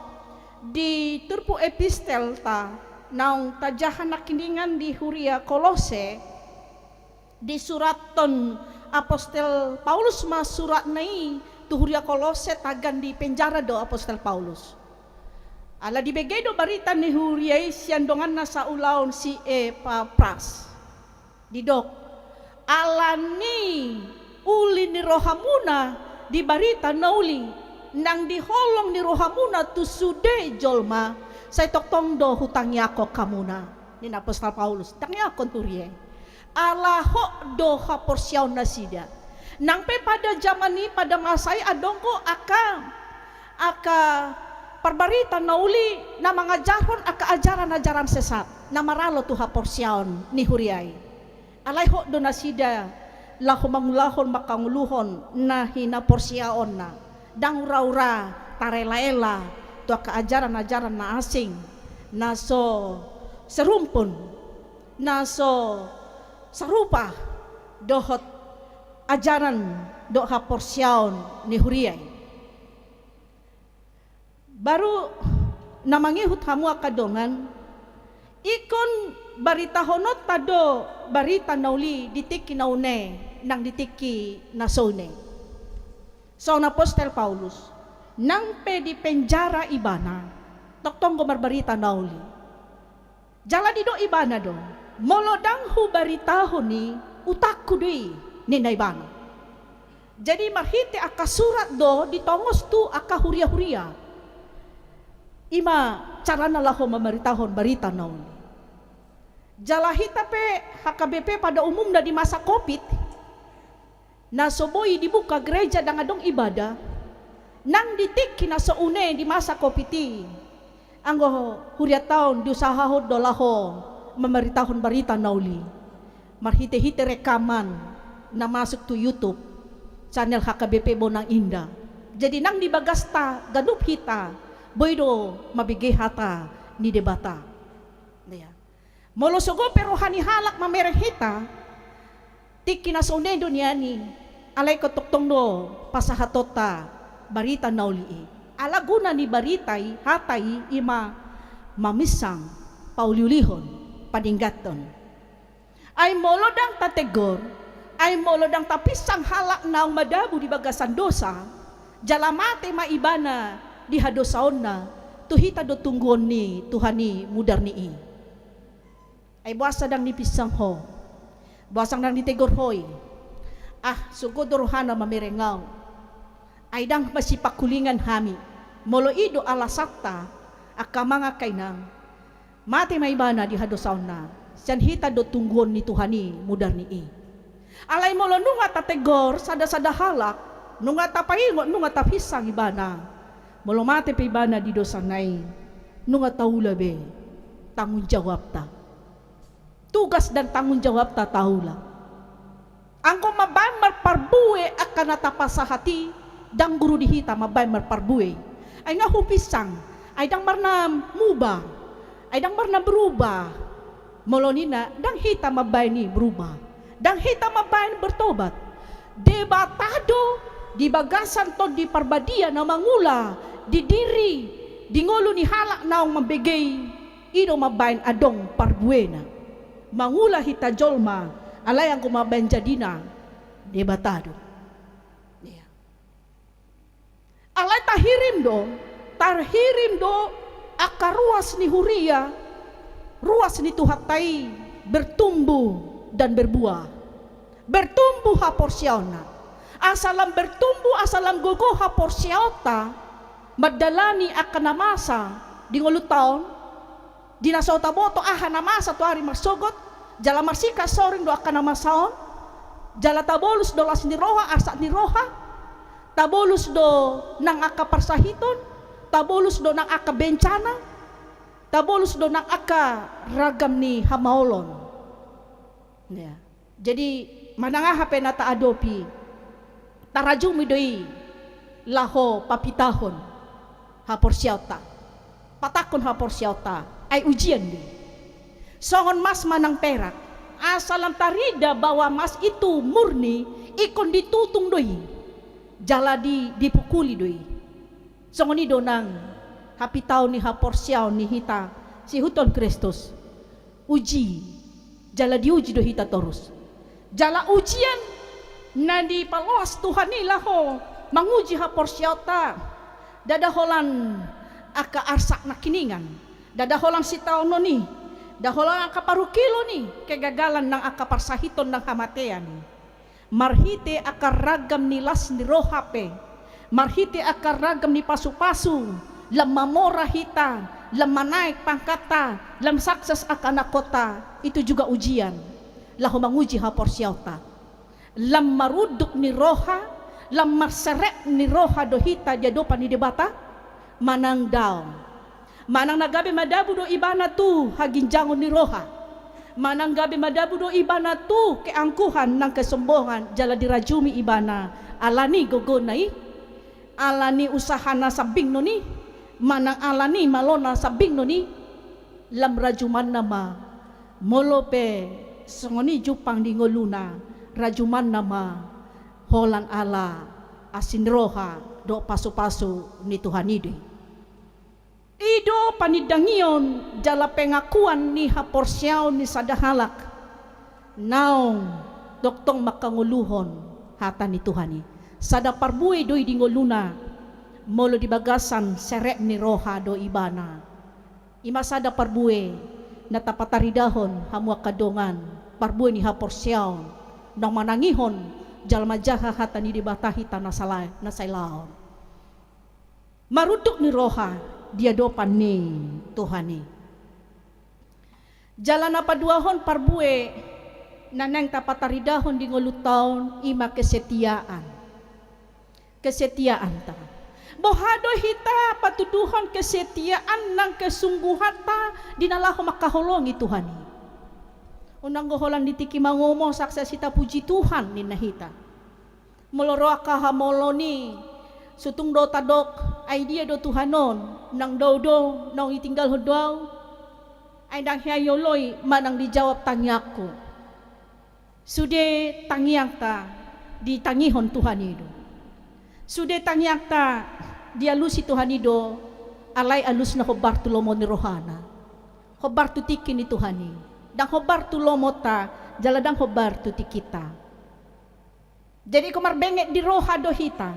di turpuk epistelta naung tajaha nangkiningan di huria Kolose, disurathon apostel Paulus ma suratna i tu huria Kolose, tagan di penjara do apostel Paulus. Ala dibege do barita ni huria i sian donganna saulaon si Epapras. Didok, ala ni uli ni rohamuna di barita na uli, nang di holong ni rohamuna tu sude jolma, sai tongtong do hutangiangkon hamuna, ninna apostel Paulus, tangiangkon tu huria i. Ala hot do haporseaon nasida. Nang pe pada jaman i, pada masa i adong do angka, angka parbarita na uli na mangajarhon angka ajaran-ajaran sesat, na maralo tu haporseaon ni huria i. Alai hot do nasida laho mangulahon, mangkangoluhon na hinaporseaonna. Ndang ura-ura tarela-ela tu angka ajaran-ajaran na asing, na so serumpun, na so sarupa dohot ajaran dohot haporseaon ni huria i. Baru na mangihut hamu angka dongan, ingkon baritahononta do barita na uli di tingki na une nang di tingki na so une. Songon apostel Paulus, nang pe di penjara ibana, tongtong do marbarita na uli. Jala didok ibana do, molo ndang hubaritahon i, utangku do i, ninna ibana. Jadi marhite angka surat do ditongos tu angka huria-huria. I ma carana laho mamaritahon barita na uli. Jala hita pe H K B P pada umumna di masa covid, na so boi dibuka gereja, ndang adong ibadah, nang di tingki na so une di masa covid i, anggo hurianta on diusahahon do laho mamaritahon barita na uli marhite-hite rekaman na masuk tu YouTube channel H K B P Bonang Indah. Jadi nang di bagasta ganup hita boi do mambege hata ni Debata. Molo sogo pe roha ni halak mamereng hita, tingki na so une do nian i, alai ingkon tongtong do pasahatonta barita na uli i. Ala guna ni barita i, hata i, i ma maminsang, pauliulihon, padengganhon. Ai molo ndang tategur, ai molo ndang tapinsang halak naung madabu di bagasan dosa, jala mate ma ibana di hadosaonna, tu hita do tungguon ni Tuhan i mudar ni i. Ai boasa ndang dipinsang ho? Boasa ndang ditegur ho i? Ah, sogo do rohana mamereng ahu. Ai ndang masipangkulingan hami. Molo i do alasanta, angka amang angka inang, mate ma ibana di hadosaonna, sian hita do tungguon ni Tuhan i mudar ni i. Alai molo nunga tategor sada-sada halak, nunga tapaingot, nunga tapinsang ibana, molo mate pe ibana di dosana i, nunga taula be tanggung jawabta. Tugas dan tanggung jawabta taula. Anggo mambaen marparbue angka na tapasahat i, ndang guru di hita mambaen marparbue. Ai nga hupinsang, ai ndang marna muba, ai ndang marna berubah. Molo ninna, ndang hita mambaen i berubah. Ndang hita mambaen bertobat. Debata do di bagasan Tondi Parbadia na mangula di diri, di ngolu ni halak naung mambege i, i do mambaen adong parbuena. Mangula hita jolma, alai anggo mambaen jadina, Debata do. Ia. Alai tahirim do, tarhirim do angka ruas ni huria, ruas ni Tuhanta i bertumbuh dan berbuah. Bertumbuh haporseaonna. Asa lam bertumbuh, asa lam gogo haporseaonta, mandalani angka na masa di ngolunta on, di na so taboto aha na masa tu ari marsogot, jala marsikan soring do angka na masa on, jala tabolus do las ni roha, arsak ni roha, tabolus do nang angka parsahiton, tabolus do nang angka bencana, tabolus do nang angka ragam ni hamaolon. Ia. Jadi, manang aha pe na taadopi, tarajumi do i laho papitahon haporseaonta, patangkon haporseaonta, ai ujian do i. Songon mas manang perak, asa lam tarida bahwa mas itu murni, ingkon ditutung do i, jala di, dipukuli do i. Songon i do nang hapitaon ni haporseaon ni hita siihuthon Kristus. Uji, jala diuji do hita torus. Jala ujian na dipaloas Tuhan i laho manguji haporseaonta, ndada holan angka arsak nangkiningan, ndada holan sitaonon i, ndada holan angka parungkilon i, kegagalan nang angka parsahiton nang hamatean. Marhite angka ragam ni las ni roha pe, marhite angka ragam ni pasupasu, lam mamora hita, lam manaek pangkatta, lam sukses angka anakhonta, itu juga ujian laho manguji haporseaonta. Lam marunduk ni roha, lam marserep ni roha do hita di adopan ni Debata, manang daong. Manang na gabe madabu do ibana tu haginjangon ni roha, manang gabe madabu do ibana tu keangkuhan nang kesombongan, jala dirajumi ibana ala ni gogona i, ala ni usahana sambingnon i, manang ala ni malona sambingnon i, lam rajumanna ma, molo pe songon i jumpang di ngoluna, rajumanna ma holan ala asi ni roha dohot pasupasu ni Tuhan i do i. I do panindangion jala pengakuan ni haporseaon ni sada halak naung tongtong mangkangoluhon hata ni Tuhan i. Sada parbue do i di ngoluna, molo di bagasan serep ni roha do ibana. I ma sada parbue na tapataridahon hamu angka dongan, parbue ni haporseaon, naung manangihon jala manjaha hata ni Debata hita na sala-, na sailaon. Marunduk ni roha di adopan ni Tuhan i. Jala na paduahon parbue na naeng tapataridahon di ngolunta on i ma kesetiaan. Kesetiaanta. Boha do hita patuduhon kesetiaan nang kesungguhanta di na laho mangkaholongi Tuhan i? Unang do holan di tingki mangomo sukses hita, puji Tuhan ninna hita. Molo ro angka hamaolon i, so tung do tadok, ai dia do Tuhan on, nang dao do, naung ditinggalhon do ahu, ai ndang hea dioloi manang dijawab tangiangku. Sude tangiangta ditangihon Tuhan i do. Sude tangiangta dialusi Tuhan i do, alai alusna hombar tu lomo ni rohana. Hombar tu tingki ni Tuhan i. Ndang hombar tu lomonta, jala ndang hombar tu tingkinta. Jadi ingkon marbenget di roha do hita.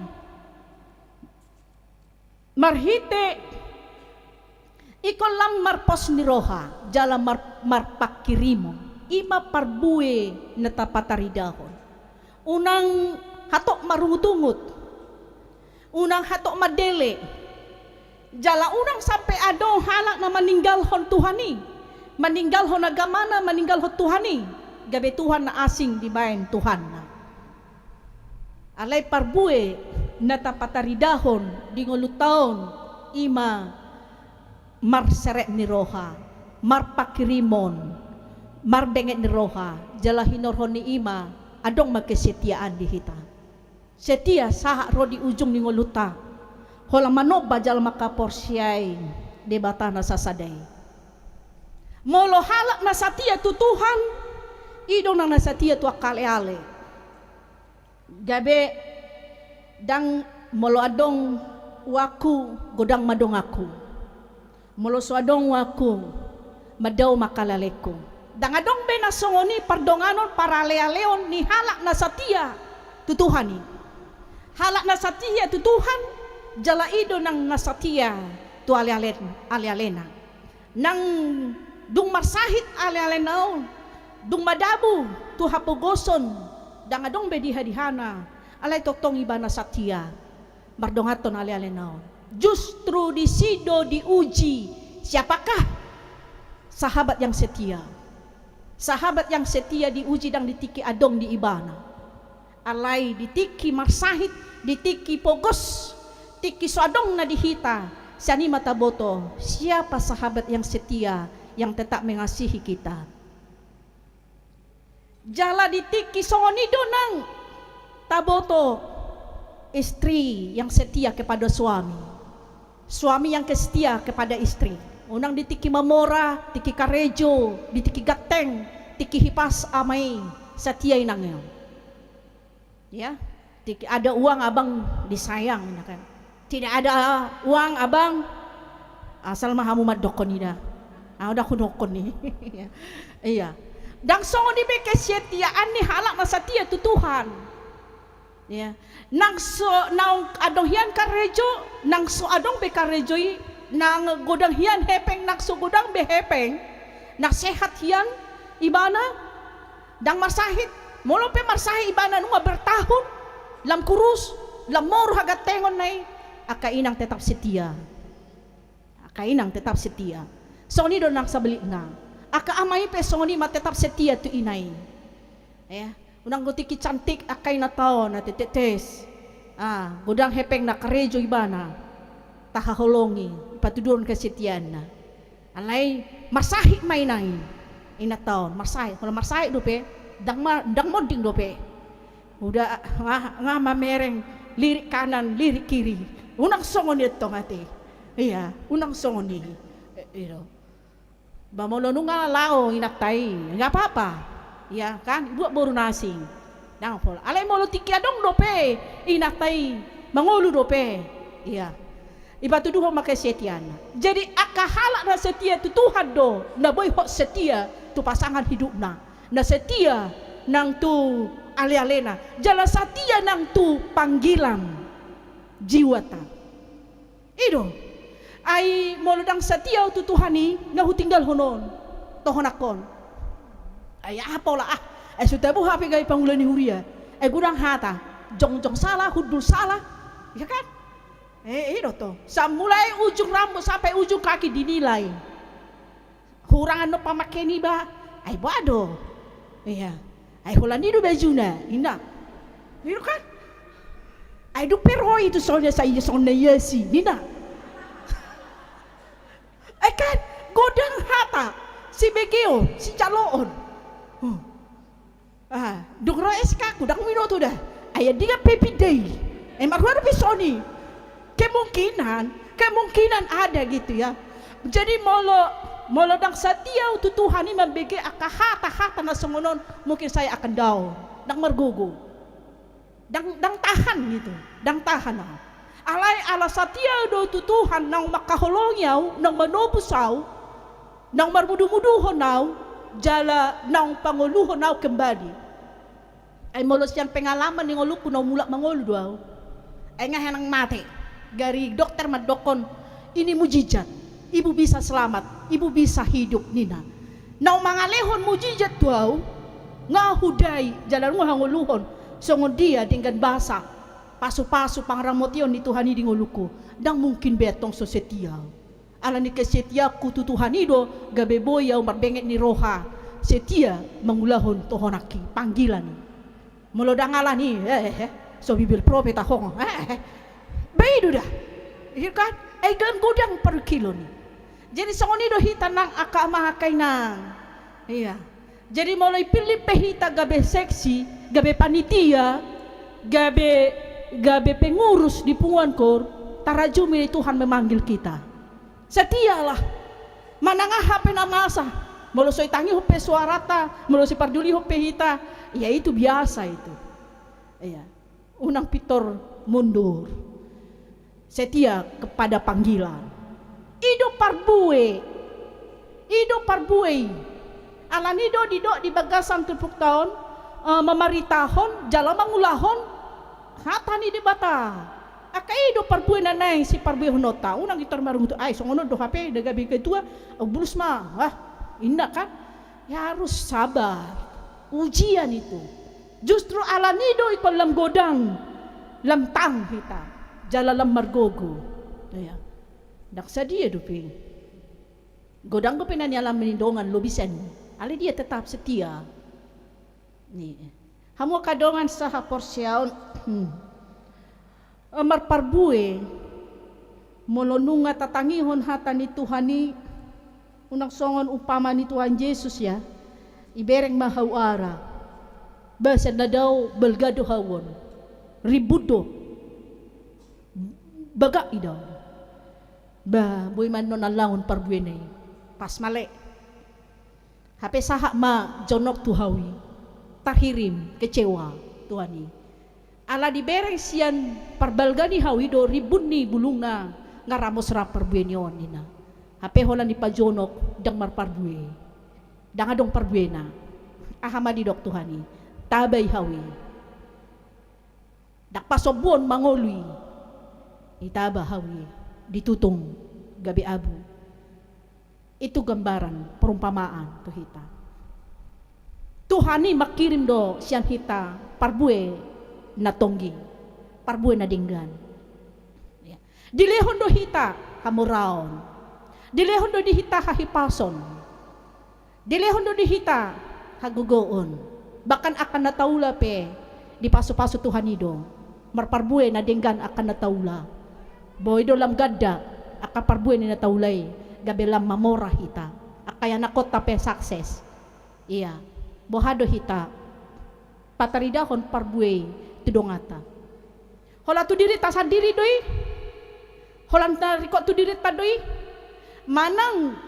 Marhite ingkon lam marpos ni roha, jala mar-, marpangkirimon. I ma parbue na tapataridahon. Unang hatop marungutungut. Unang hatop mandele. Jala unang sampe adong halak na maninggalhon Tuhan i, maninggalhon agamana, maninggalhon Tuhan i. gabe tuhan na asing dibaen tuhanna. Alai parbue na tapataridahon di ngolunta on i ma marserep ni roha, marpanghirimon, marbenget ni roha, jala hinorhon ni i ma adong ma kesetiaan di hita. Setia sahat ro di ujung ni ngolunta, holan manomba jala mangkaporseai Debata na sasada i. Molo halak na satia tu Tuhan, i do nang na satia tu angka aleale. Gabe ndang molo adong uangku, godang ma donganku. Molo so adong uangku, mandao ma angka alealengku. Ndang adong be na songon i pardonganon, paralealeon ni halak na satia tu Tuhan i. Halak na satia tu Tuhan, jala i do nang na satia tu alealen-, alealena. Nang dung marsahit alealena on, dung madabu tu hapogoson, ndang adong be dihadihana, alai tongtong ibana satia mardonganhon alealena on. Justru disi do diuji siapakah sahabat yang setia. Sahabat yang setia diuji ndang di tingki adong di ibana. Alai di tingki marsahit, di tingki pogos, tingki so adong na di hita, sian i ma taboto siapa sahabat yang setia, yang tetap mengasihi kita. Jala di tingki songon i do nang taboto istri yang setia kepada suami. Suami yang ke-, setia kepada istri. Unang di tingki mamora, tingki karejo, di tingki ganteng, tingki hipas ama i, satia inang i. Ya, tingki ada uang abang disayang, ya kan. Tidak ada uang abang, asal ma hamu mandokkon i da. Au ndang hudokkon i. Iya. Ndang songon i be kesetiaan ni halak na satia tu Tuhan. Ya. Nang so, naung adong hian karejo, nang so adong be karejo i, nang godang hian hepeng, nang so godang be hepeng, nang sehat hian ibana, ndang marsahit, molo pe marsahit ibana nunga bertahun, lam kurus, lam moru hagantengonna i, angka inang tetap setia. Angka inang tetap setia. Songon i do nang sebalikna. Angka ama i pe songon i ma tetap setia tu ina i. Ya, unang do tingki cantik angka inanta on, ate tetes. Ah, godang hepengna karejo ibana. Tahaholongi, ipatuduhon kesetiaanna. Alai marsahit ma ina i. Inanta on, marsahit. Molo marsahit dope, ndang ma-, ndang monding dope. Uda nga, nga mamereng lirik kanan, lirik kiri. Unang songon i tong ate. Iya, unang songon i. Eh, i do. Ba molo nunga laho inanta i, nggak apa-apa. Iya kan? Buat boru na asing. Ndang pola. Alai molo tingki adong dope inanta i, mangolu dope. Iya. Ipatuduhon ma kesetiaanna. Jadi angka halak na setia tu Tuhan do na boi hot setia tu pasangan hidupna. Na setia nang tu alealena, jala satia nang tu panggilan jiwata. I do. Ai molo ndang satia au tu Tuhan i, na hutinggalhon on, tohonangkon. Ai aha pola ah, ai so tabo hape gabe pangula ni huria. Ai godang hata, jongjong sala, hundul sala. Ya kan? Eh, i do to. Sai mulai ujung rambut sampai ujung kaki dinilai. Hurang annon pamangke niba, ai boha do. Iya. Ai holan i do bajuna, ninna. I do kan? Ai dung pe ro i tu songon i, sai songon na iasi, ninna. Ai kan, godang hata, sibegeon, sijaloon. Huh. Ah, dung ro S K-ku, ndang binoto da. Ai andigan pe pinda i. Eh, marhua dope songon i. Kemungkinan, kemungkinan ada gitu ya. Jadi molo, molo ndang satia au tu Tuhan i mambege angka hata-hata na songon on, mungkin saya akan down. Ndang margogo. Ndang, ndang tahan gitu. Ndang tahan au. Alai ala satia au do tu Tuhan, naung mangkaholongi au, naung manobus au, naung marmudu-muduhon au, jala naung pangoluhon au kembali. Ai molo sian pengalaman ni ngolungku, naung mulak mangolu do au. Ai nga henang mate. Gari dokter mandokkon, ini mujizat. Ibu bisa selamat, ibu bisa hidup, ninna. Naung mangalehon mujizat tu au, nga hudai, jala nunga hangoluhon, songon dia denggan basa, pasu-pasu pangaramotion ni Tuhan i di ngolungku. Ndang mungkin be antong so setia au. Ala ni kesetiaanku tu Tuhan i do, gabe boi au marbenget ni roha, setia mangulahon tohonanki panggilan i. Molo ndang alani, eh, eh, eh, so bibir propet aho, eh, eh, eh. Ba i do da. Iya kan? Ai ndang godang parungkilon i. Jadi songon i do hita nang angka amang angka inang. Iya. Jadi molo dipillit pe hita gabe seksi, gabe panitia, gabe, gabe pengurus di punguan kor, tarajumi Tuhan memanggil kita. Setialah. Manang aha pe na masa. Molo so ditangihon pe suaranta, molo so dipardulihon pe hita, ya itu biasa itu. Iya. Unang pintor mundur. Setia kepada panggilan. I do parbue. I do parbue i. Alani do didok di bagasan turpukta on, eh, mamaritahon, jala mangulahon hata ni Debata. Angka i do parbue na naeng siparbuehononta. Unang pintor marungut, ai songon on do hape, da gabe ketua, eh, bulus ma. Wah, inna kan. Ya harus sabar. Ujian itu. Justru alani do ingkon lam godang, lam tang hita, jala lam margogo. Iya. Ndang sadia dope. Godang dope na nialami ni dongan lobi sian i. Alai dia tetap setia. Ni. Hamu angka dongan sahaporseaon. Eh, marparbue, molo nunga tatangihon hata ni Tuhan i, unang songon umpama ni Tuhan Jesus ya, ibereng ma hau ara, ba sian na dao balga do hau on, ribut do, bagak i dao. Ba, boi ma annon allangon parbuena i, pas male. Hape sahat ma jonok tu hau i, tarhirim, kecewa, Tuhan i. Ala dibereng sian parbalga ni hau i do ribut ni bulungna, nga ramos ra parbue ni on ninna. Hape holan dipajonok, ndang marparbue. Ndang adong parbuena. Aha ma didok Tuhan i? Taba i hau i. Ndang pasombuon mangolu i. Itaba hau i, ditutung gabe abu. Itu gambaran, perumpamaan tu hita. Tuhan i mangkirim do sian hita parbue na tonggi, parbue na denggan. Ya. Dilehon do hita hamoraon. Dilehon do di hita hahipason. Dilehon do di hita hagogoon. Bahkan angka na taula pe dipasupasu Tuhan i do. Marparbue na denggan angka na taula. Boi do lam ganda angka parbue ni na taula i, gabe lam mamora hita. Angka ianakhonta pe sukses. Iya. Boha do hita pataridahon parbue i tu donganta? Holan tu dirinta sandiri do i? Holan na ringkot tu dirinta do i? Manang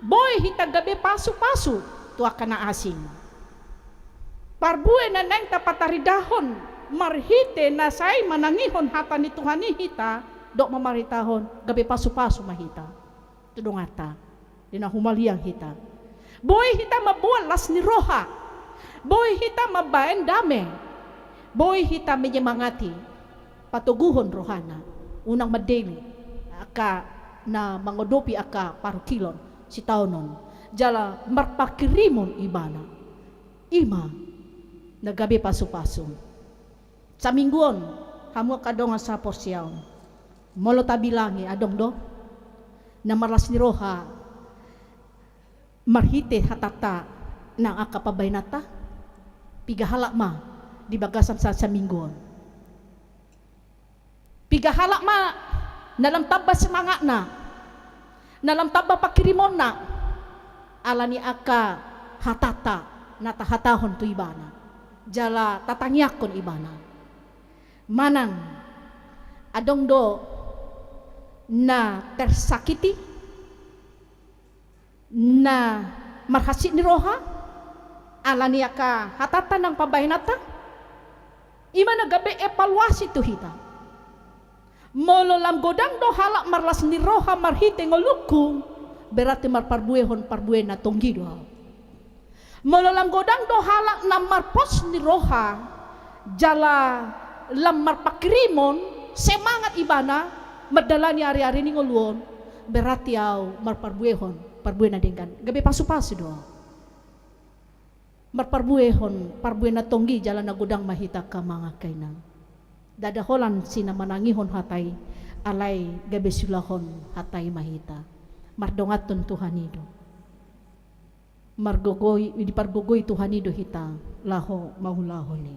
boi hita gabe pasupasu tu angka na asing? Parbue na naeng tapataridahon marhite na sai manangihon hata ni Tuhan i hita, dohot mamaritahon, gabe pasupasu ma hita tu donganta. Di na humaliang hita. Boi hita mamboan las ni roha. Boi hita mambaen dame. Boi hita menyemangati. Patoguhon rohana. Unang mandele angka na mangadopi angka parungkilon sitaonon. Jala marpangkirimon ibana. I ma na gabe pasupasu. Saminggu on, hamu angka dongan sahaporseaon, molo tabilangi adong do na marlas ni roha marhite hatanta nang angka pambahenanta? Piga halak ma di bagasan sa-, saminggu on? Piga halak ma na lam tamba semangatna, na lam tamba pangkirimonna, ala ni angka hatanta na tahatahon tu ibana, jala tatangiangkon ibana? Manang adong do na tersakiti, na marhansit ni roha ala ni angka hatanta nang pambahenanta? I ma na gabe evaluasi tu hita. Molo lam godang do halak marlas ni roha marhite ngolungku, berarti marparbuehon parbue na tonggi do ahu. Molo lam godang do halak na marpos ni roha, jala lam marpangkirimon semangat ibana mandalani ari-ari ni ngolu on, berarti ahu marparbuehon parbue na denggan, gabe pasupasu do ahu. Marparbuehon parbue na tonggi jala na godang ma hita angka amang angka inang. Ndada holan si na manangihon hata i, alai gabe siulahon hata i ma hita. Mardonganhon Tuhan i do. Margogoi, dipargogoi Tuhan i do hita laho mangulahon i.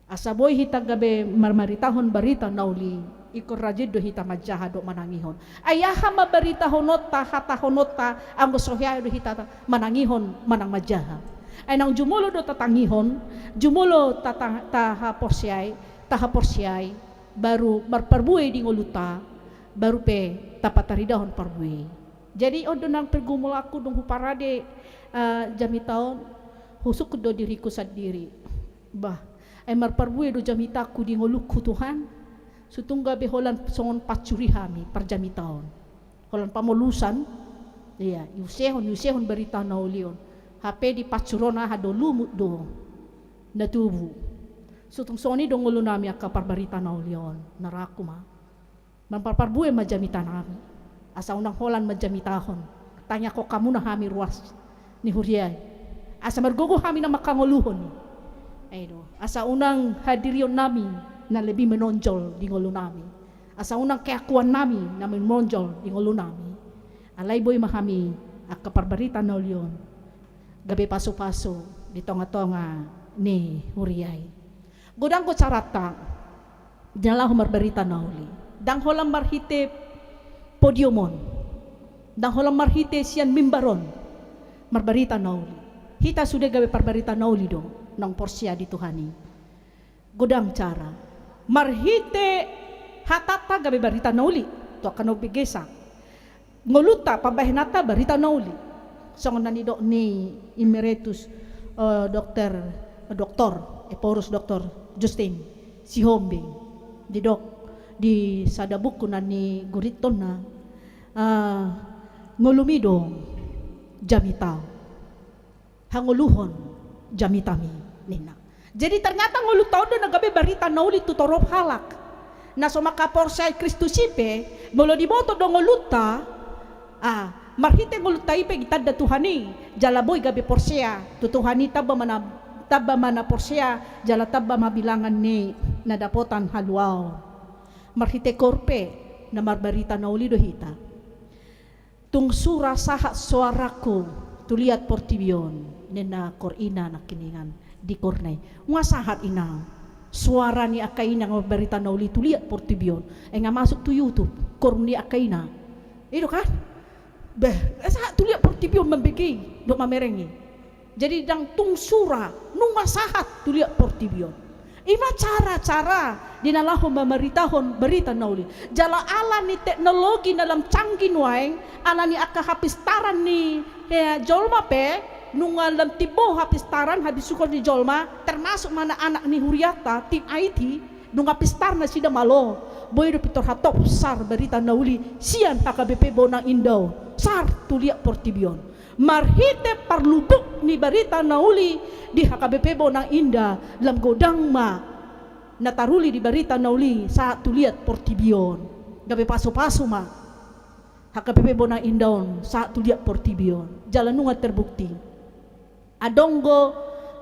Asa boi hita gabe marmaritahon barita na uli, ingkon rajin do hita manjaha dohot manangihon. Ai aha ma baritahononta, hatahononta, anggo so hea do hita manangihon manang manjaha? Ai nang jumolo do tatangihon, jumolo tata-, tahaporseai, tahaporseai, baru marparbue di ngolunta, baru pe tapataridahon parbue. Jadi on do nang pergumulanku dung huparade, eh, jamita on, husungkun do diriku sandiri. Bah, ai marparbue do jamitangku di ngolungku Tuhan. Sotung gabe holan songon pansuri hami parjamita on. Holan pamolusan, iya, iusehon, iusehon barita na uli on. Hape di pansuron aha do, lumut do na tubu. Sotung songon i do ngolunami angka parbarita na uli on, na rangku ma. Marparbue ma jamitanami, asa unang holan manjamitahon, tangiangkon hamuna hami ruas ni huria i, asa margogo hami na mangkangoluhon i. Ai do, asa unang hadirionnami na lebih menonjol di ngolunami, asa unang keakuannami na menonjol di ngolunami. Alai boi ma hami angka parbarita na uli on gabe pasupasu di tongatonga ni huria i. Godang do caranta di na laho marbarita na uli. Ndang holan marhite podium on, ndang holan marhite sian mimbar on marbarita na uli. Hita sude gabe parbarita na uli do naung porsea di Tuhan i. Godang cara. Marhite hatanta gabe barita na uli tu angka na umbegesa. Ngolunta, pambahenanta barita na uli. Songon na nidok ni Emeritus, eh, Dokter, Doktor, Ephorus Doktor Justin Sihombing, didok di sada buku na nigurithonna, eh, ngolumi do jamita, hangoluhon jamitami, ninna. Jadi ternyata ngolunta on do na gabe barita na uli tu torop halak. Na so mangkaporseai Kristus i pe, molo diboto do ngolunta, ah, marhite ngolunta i pe ditanda Tuhan i, jala boi gabe porsea tu Tuhan i, tamba ma na, tamba ma na porsea, jala tamba ma bilangan ni na dapotan haluaon. Marhite koor pe na marbarita na uli do hita. Tung sura sahat soarangku tu liat portibi on, ninna koor ina nangkiningan di koorna i. Nunga sahat, inang, suara ni angka ina marbarita na uli tu liat portibi on. Ai nunga masuk tu YouTube koor ni angka ina. I do kan? Beh, sahat tu liat portibi on mambege i dohot mamereng i. Jadi ndang tung sura, nunga sahat tu liat portibi on. I ma cara-cara di na laho mamaritahon barita na uli. Jala ala ni teknologi na lam canggih nuaeng, ala ni angka hapistaran ni, eh, jolma pe, nunga lam timbo hapistaran, habisuhon ni jolma, termasuk ma na anak ni hurianta, tim I T, nunga pistar nasida malo, boi do pintor hatop sar barita na uli sian H K B P Bonang Indah on, sar tu liat portibi on. Marhite parlupuk ni barita na uli di H K B P Bonang Indah, lam godang ma na taruli di barita na uli sahat tu liat portibi on. Gabe pasupasu ma H K B P Bonang Indah on sahat tu liat portibi on. Jala nunga terbukti. Adong do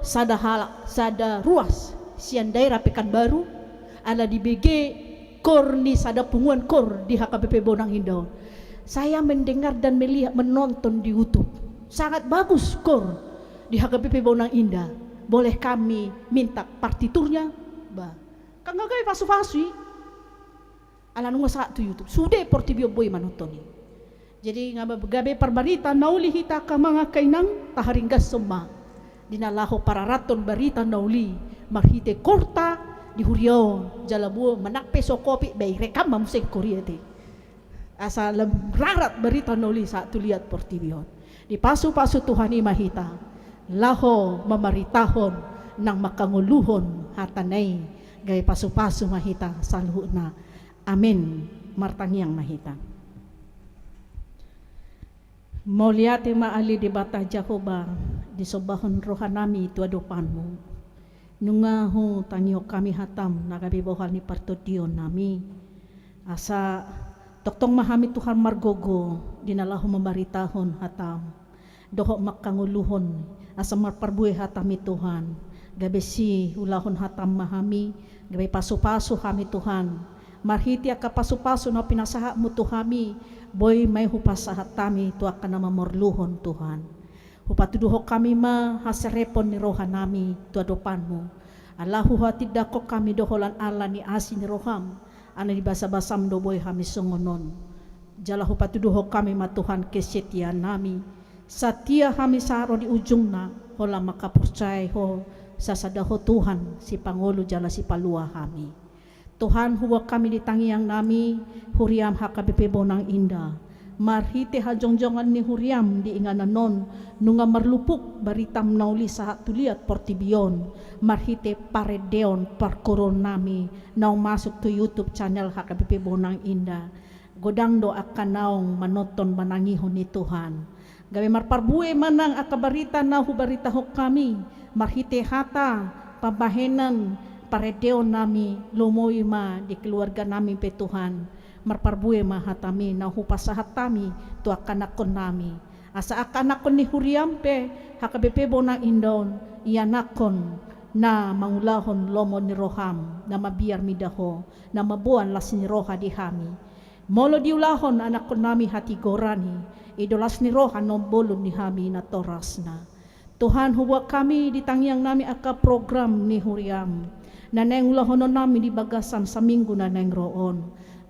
sada halak, sada ruas sian daerah Pekanbaru, ala dibege koor ni sada punguan koor di H K B P Bonang Indah on. Saya mendengar dan melihat, menonton di YouTube. Sangat bagus koor di H K B P Bonang Indah. Boleh kami minta partiturnya? Bah, kan gabe pasupasu i. Ala nunga sahat tu YouTube. Sude portibi on boi manonton i. Jadi, nga-, gabe parbarita na uli hita, angka amang, angka inang, taharinggashon ma di na laho pararathon barita na uli marhite koorta di huria on, jala boi manang pe so kopit, bai rekam ma muse koor i ate. Asa lam rarat barita na uli sahat tu liat portibi on. Dipasupasu Tuhan i ma hita laho mamaritahon nang mangkangoluhon hatana i. Gabe pasupasu ma hita saluhutna. Amen. Martangiang ma hita. Mauliate ma ale Debata Jahowa, disombahon rohanami tu adopanmu. Nunga hutangihon hami hatam na gabe bohal ni partondionnami. Asa tongtong ma hami Tuhan margogo di na laho mamaritahon hatam dohot mangkangoluhon, asa marparbue hatami Tuhan. Gabe siulahon hatam ma hami, gabe pasupasu hami Tuhan. Marhite angka pasupasu na pinasahatmu tu hami, boi ma i hupasahat hami tu angka na mamorluhon Tuhan. Hupatuduhon hami ma haserepon ni rohanami tu adopanmu. Ala huhatindangkon hami do holan ala ni asi ni roham, ala ni basabasam do boi hami songon on. Jala hupatuduhon hami ma Tuhan kesetiaannami, satia hami sahat ro di ujungna, holan mangkaporseai ho, sasada ho Tuhan, sipangolu jala sipalua hami. Tuhan, huboan hami di tangiangnami, huriam H K B P Bonang Indah. Marhite hajongjongan ni huriam di inganan on, nunga marlupuk baritam na uli sahat tu liat portibi on, marhite parendeon parguruonnami, naung masuk tu YouTube channel H K B P Bonang Indah. Godang do angka naung manonton manangihon i Tuhan. Gabe marparbue ma nang angka barita na hubaritahon hami, marhite hata, pambahenan, parendeonnami, lumobi ma di keluarganami pe Tuhan. Marparbue ma hatami na hupasahat hami tu angka anakkonnami. Asa angka anakkon ni huriam pe, H K B P Bonang Indah on, ianakhon na mangulahon lomo ni roham, na mabiar mida ho, na mamboan las ni roha di hami. Molo diulahon anakkonnami hatigoran i, i do las ni roha na umbolon ni hami natorasna. Tuhan, huboan hami di tangiangnami angka program ni huriam na naeng ulahononnami di bagasan saminggu na naeng ro on.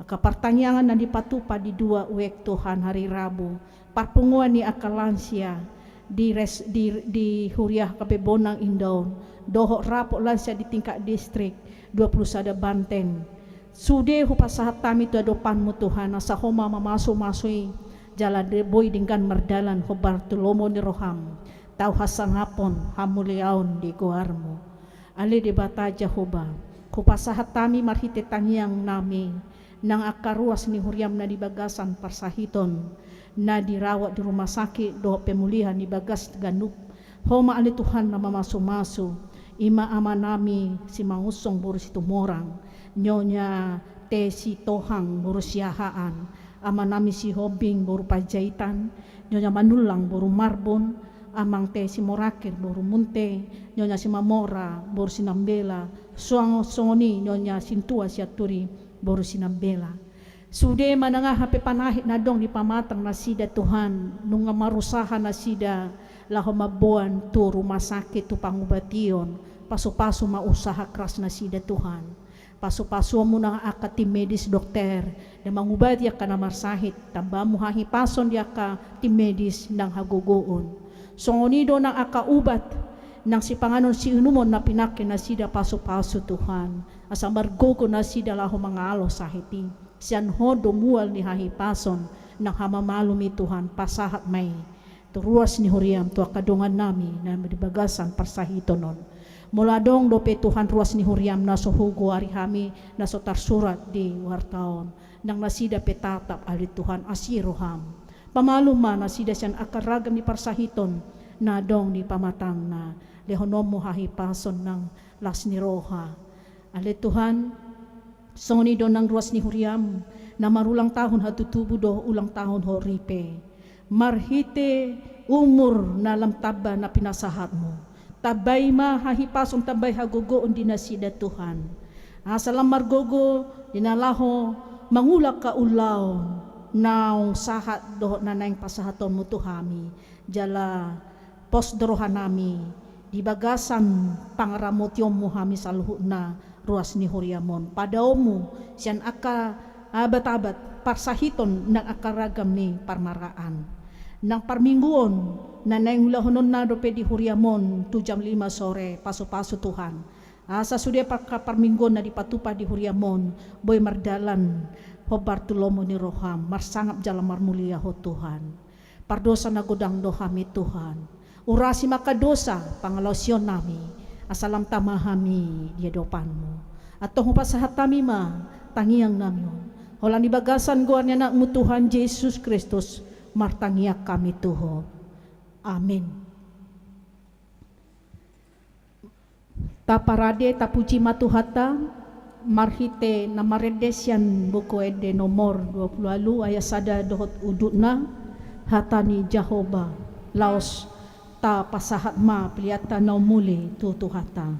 Angka partangiangan na dipatupa di dua wijk Tuhan, hari Rabu, parpunguan ni angka lansia di res-, di, di huria H K B P Bonang Indah on, dohot rapot lansia di tingkat distrik dua pulu sada Banten. Sude hupasahat hami tu adopanmu Tuhan, asa ho ma mamasumasu i, jala de-, boi denggan mardalan hombar tu lomo ni roham, tau hasangapon hamuliaon di goarmu. Ale Debata Jahowa, hupasahat hami marhite tangiangnami, nang angka ruas ni huriam na di bagasan parsahiton, na dirawat di rumah sakit dohot pemulihan di bagas ganup. Ho ma ale Tuhan na mamasumasu, i ma amanami Simangunsong boru Situmorang, Nyonya T Sitohang boru Siahaan, amanami Sihombing boru Panjaitan, Nyonya Manullang boru Marbun, amang T Simorakin boru Munte, Nyonya Simamora boru Sinambela, suang songon i Nyonya Sintua Sianturi boru Sinambela. Sude ma nang aha pe panahit na adong di pamatang nasida Tuhan, nunga marusaha nasida laho mamboan tu rumah sakit tu pangubation, pasupasu ma usaha keras nasida Tuhan. Pasupasuonmu nang angka tim medis dokter, na mangubati angka na marsahit, tambaanmu hahipason di angka tim medis nang hagogoon. Songon i do nang angka ubat, nang sipanganon siinumon na pinangke nasida pasupasu Tuhan. Asa margogo nasida laho mangalo sahit i. Sian ho do mual ni hahipason, nang hamamalum i Tuhan, pasahat ma i tu ruas ni huriam tu angka dongannami na di bagasan parsahiton on. Molo adong dope Tuhan ruas ni huriam na so hugoari hami na so tarsurat di warta on, nang nasida pe tatap ale Tuhan asi roham. Pamalum ma nasida sian angka ragam ni parsahiton na adong di pamatangna, lehononmu hahipason nang las ni roha. Ale Tuhan, songon i do nang ruas ni huriam, na marulang tahun hatutubu dohot ulang tahun horipe. Marhite umur na lam tamba na pinasahatmu, tambai ma hahipason, tambai hagogoon di nasida Tuhan. Asa lam margogo di na laho mangula angka ulaon naung sahat dohot na naeng pasahatonmu tu hami. Jala pos do rohanami, di bagasan pangaramotionmu hami saluhutna ruas ni huriam on. Padaonmu sian angka abat-abat parsahiton nang angka ragam ni parmaraan. Nang parmingguon na naeng ulahononna dope di huriam on tu jam lima sore, pasupasu Tuhan. Asa sude angka parmingguon na dipatupa di huriam on boi mardalan hombar tu lomo ni roham, marsangap jala marmulia ho Tuhan. Pardosa na godang do hami Tuhan. Urasi ma angka dosa pangalaosionnami, asa lam tama hami di adopanmu. Antong hupasahat hami ma tangiangnami on. Holan di bagasan goar ni anakmu Tuhan Jesus Kristus, martangiang hami tu ho. Amin. Taparade, tapuji ma Tuhanta, marhite na marende sian Buku Ende nomor dua pulu ualu ayat sada dohot udutna, hata ni Jahowa, laos tapasahat ma peleanta na umuli tu Tuhanta.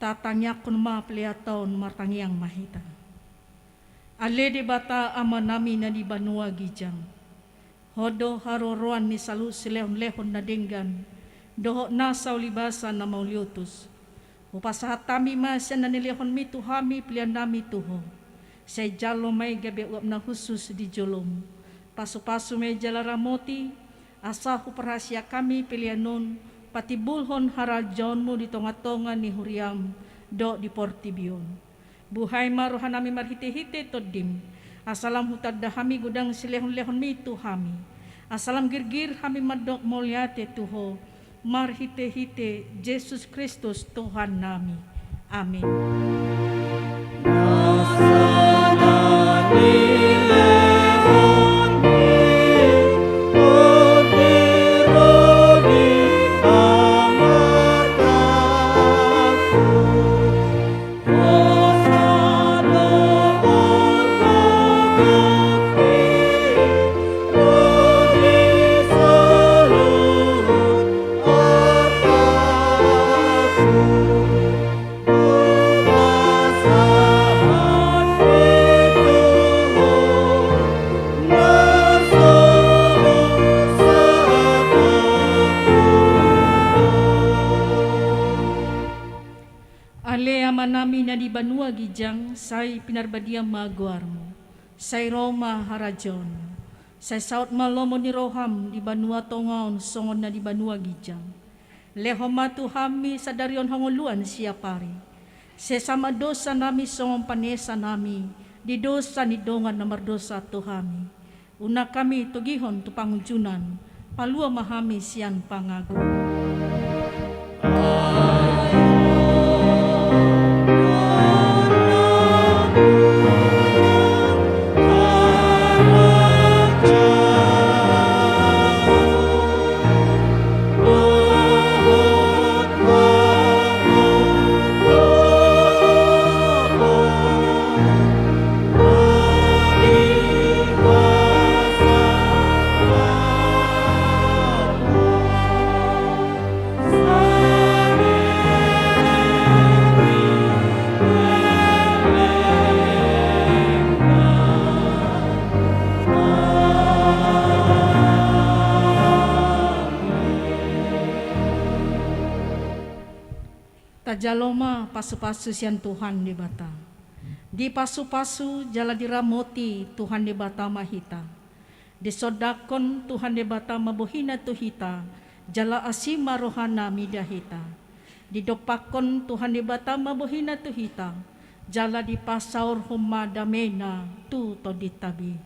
Tatangiangkon ma peleaton, martangiang ma hita. Ale Debata Amanami na di banua ginjang, Ho do haroroan ni saluhut silehonlehon na denggan dohot nasa ulibasan na mauliutus. Hupasahat hami ma sian na nilehonmi tu hami peleannami tu Ho. Sai jalo ma i gabe uap na hushus di jolomu. Pasupasu ma i jala ramoti, asa huparhaseang hami pelean on patimbulhon harajaonmu di tongatonga ni huriam dohot di portibi on. Buhai ma rohanami marhitehite Tondim, asa lam hutanda hami godang silehonlehonmi tu hami, asa lam girgir hami mandok mauliate tu Ho, marhitehite Jesus Kristus Tuhannami. Amin. Ale Amanami na di banua ginjang, sai pinarbadia ma goarmu. Sai ro ma harajaonmu. Sai saut ma lomo ni roham di banua tonga on songon na di banua ginjang. Lehon ma tu hami sadari on hangoluan siapari. Sesa ma dosanami songon panesanami di dosa ni dongan na mardosa tu hami. Unang hami togihon tu pangunjunan, palua ma hami sian pangago. Tajalo ma pasupasu sian Tuhan Debata. Dipasupasu jala diramoti Tuhan Debata ma hita. Disondangkon Tuhan Debata ma bohina tu hita, jala asi ma rohana mida hita. Didompakkon Tuhan Debata ma bohina tu hita, jala dipasaorhon ma dameina tu tondinta be.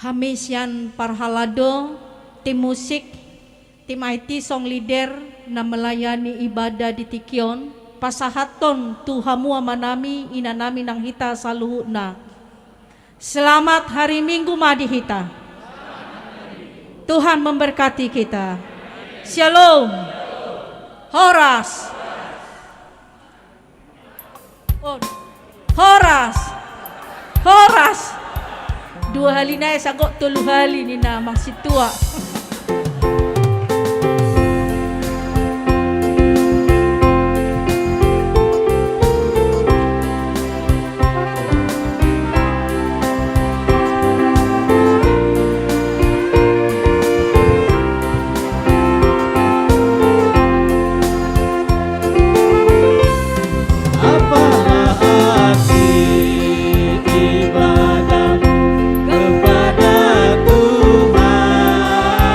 Hami sian parhalado, tim musik, tim I T, song leader na melayani ibadah di tingki on, pasahathon tu hamu amanami, inanami nang hita saluhutna. Selamat hari Minggu ma di hita. Tuhan memberkati kita. Shalom. Horas. On. Horas. Horas. Dua hali nai, sagot tolu hali ninna amang sintua. Apalah arti ibadahmu kepada Tuhan?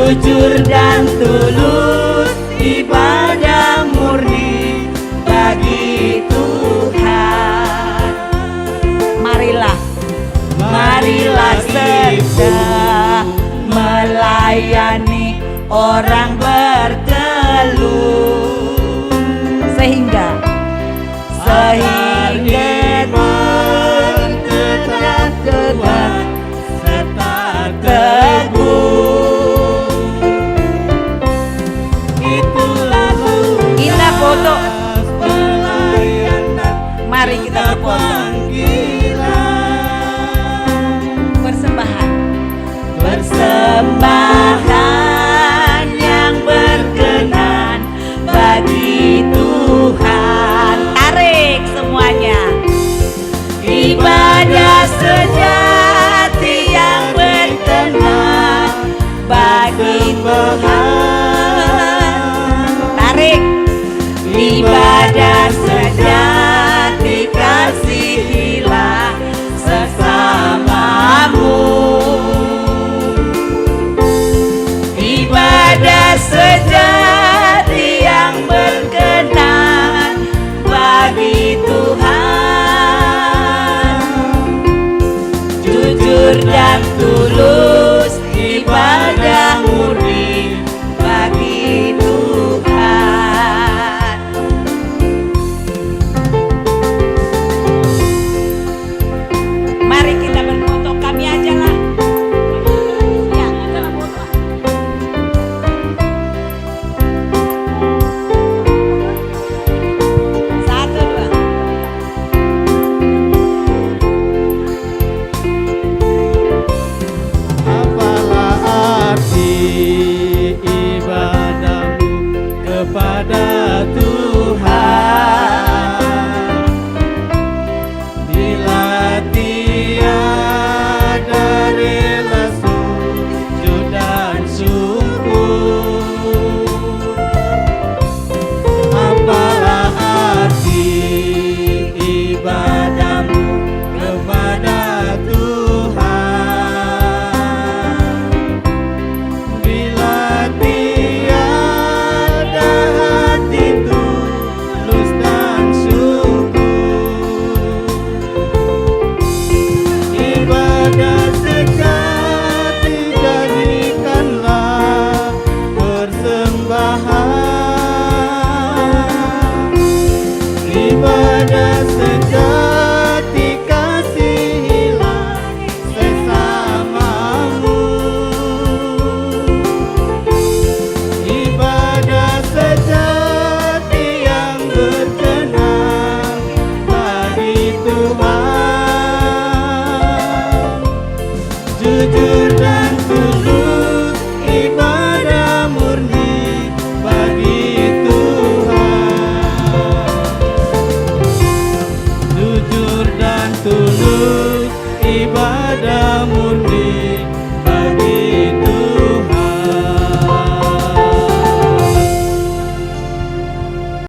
Jujur dan tulus ibadah murni bagi Tuhan. Marilah, marilah kita melayani orang berkeluh, sehingga, sehingga iman tetap kuat serta teguh. Itulah, kita foto. Mari kita berfoto. Persembahan. Persembahan yang berkenan bagi Tuhan. Tarik semuanya. Ibadah sejati yang berkenan bagi Tuhan. Tarik. Ibadah sejati, kasihilah sesamamu. Ibadah sejati yang berkenan bagi Tuhan. Jujur dan tulus, ibadah murni bagi Tuhan. Mari kita berfoto, kami aja lah. Ya, kita foto. Satu, dua. Apalah arti ibadahmu kepada Tuhan bila tiada rela sujud dan syukur? Apalah arti ibadahmu kepada Tuhan bila tiada hati tulus dan syukur? Ibadah sejati jadikanlah persembahan. Ibadah sejati, kasihilah sesamamu. Ibadah sejati yang berkenan bagi Tuhan. Jujur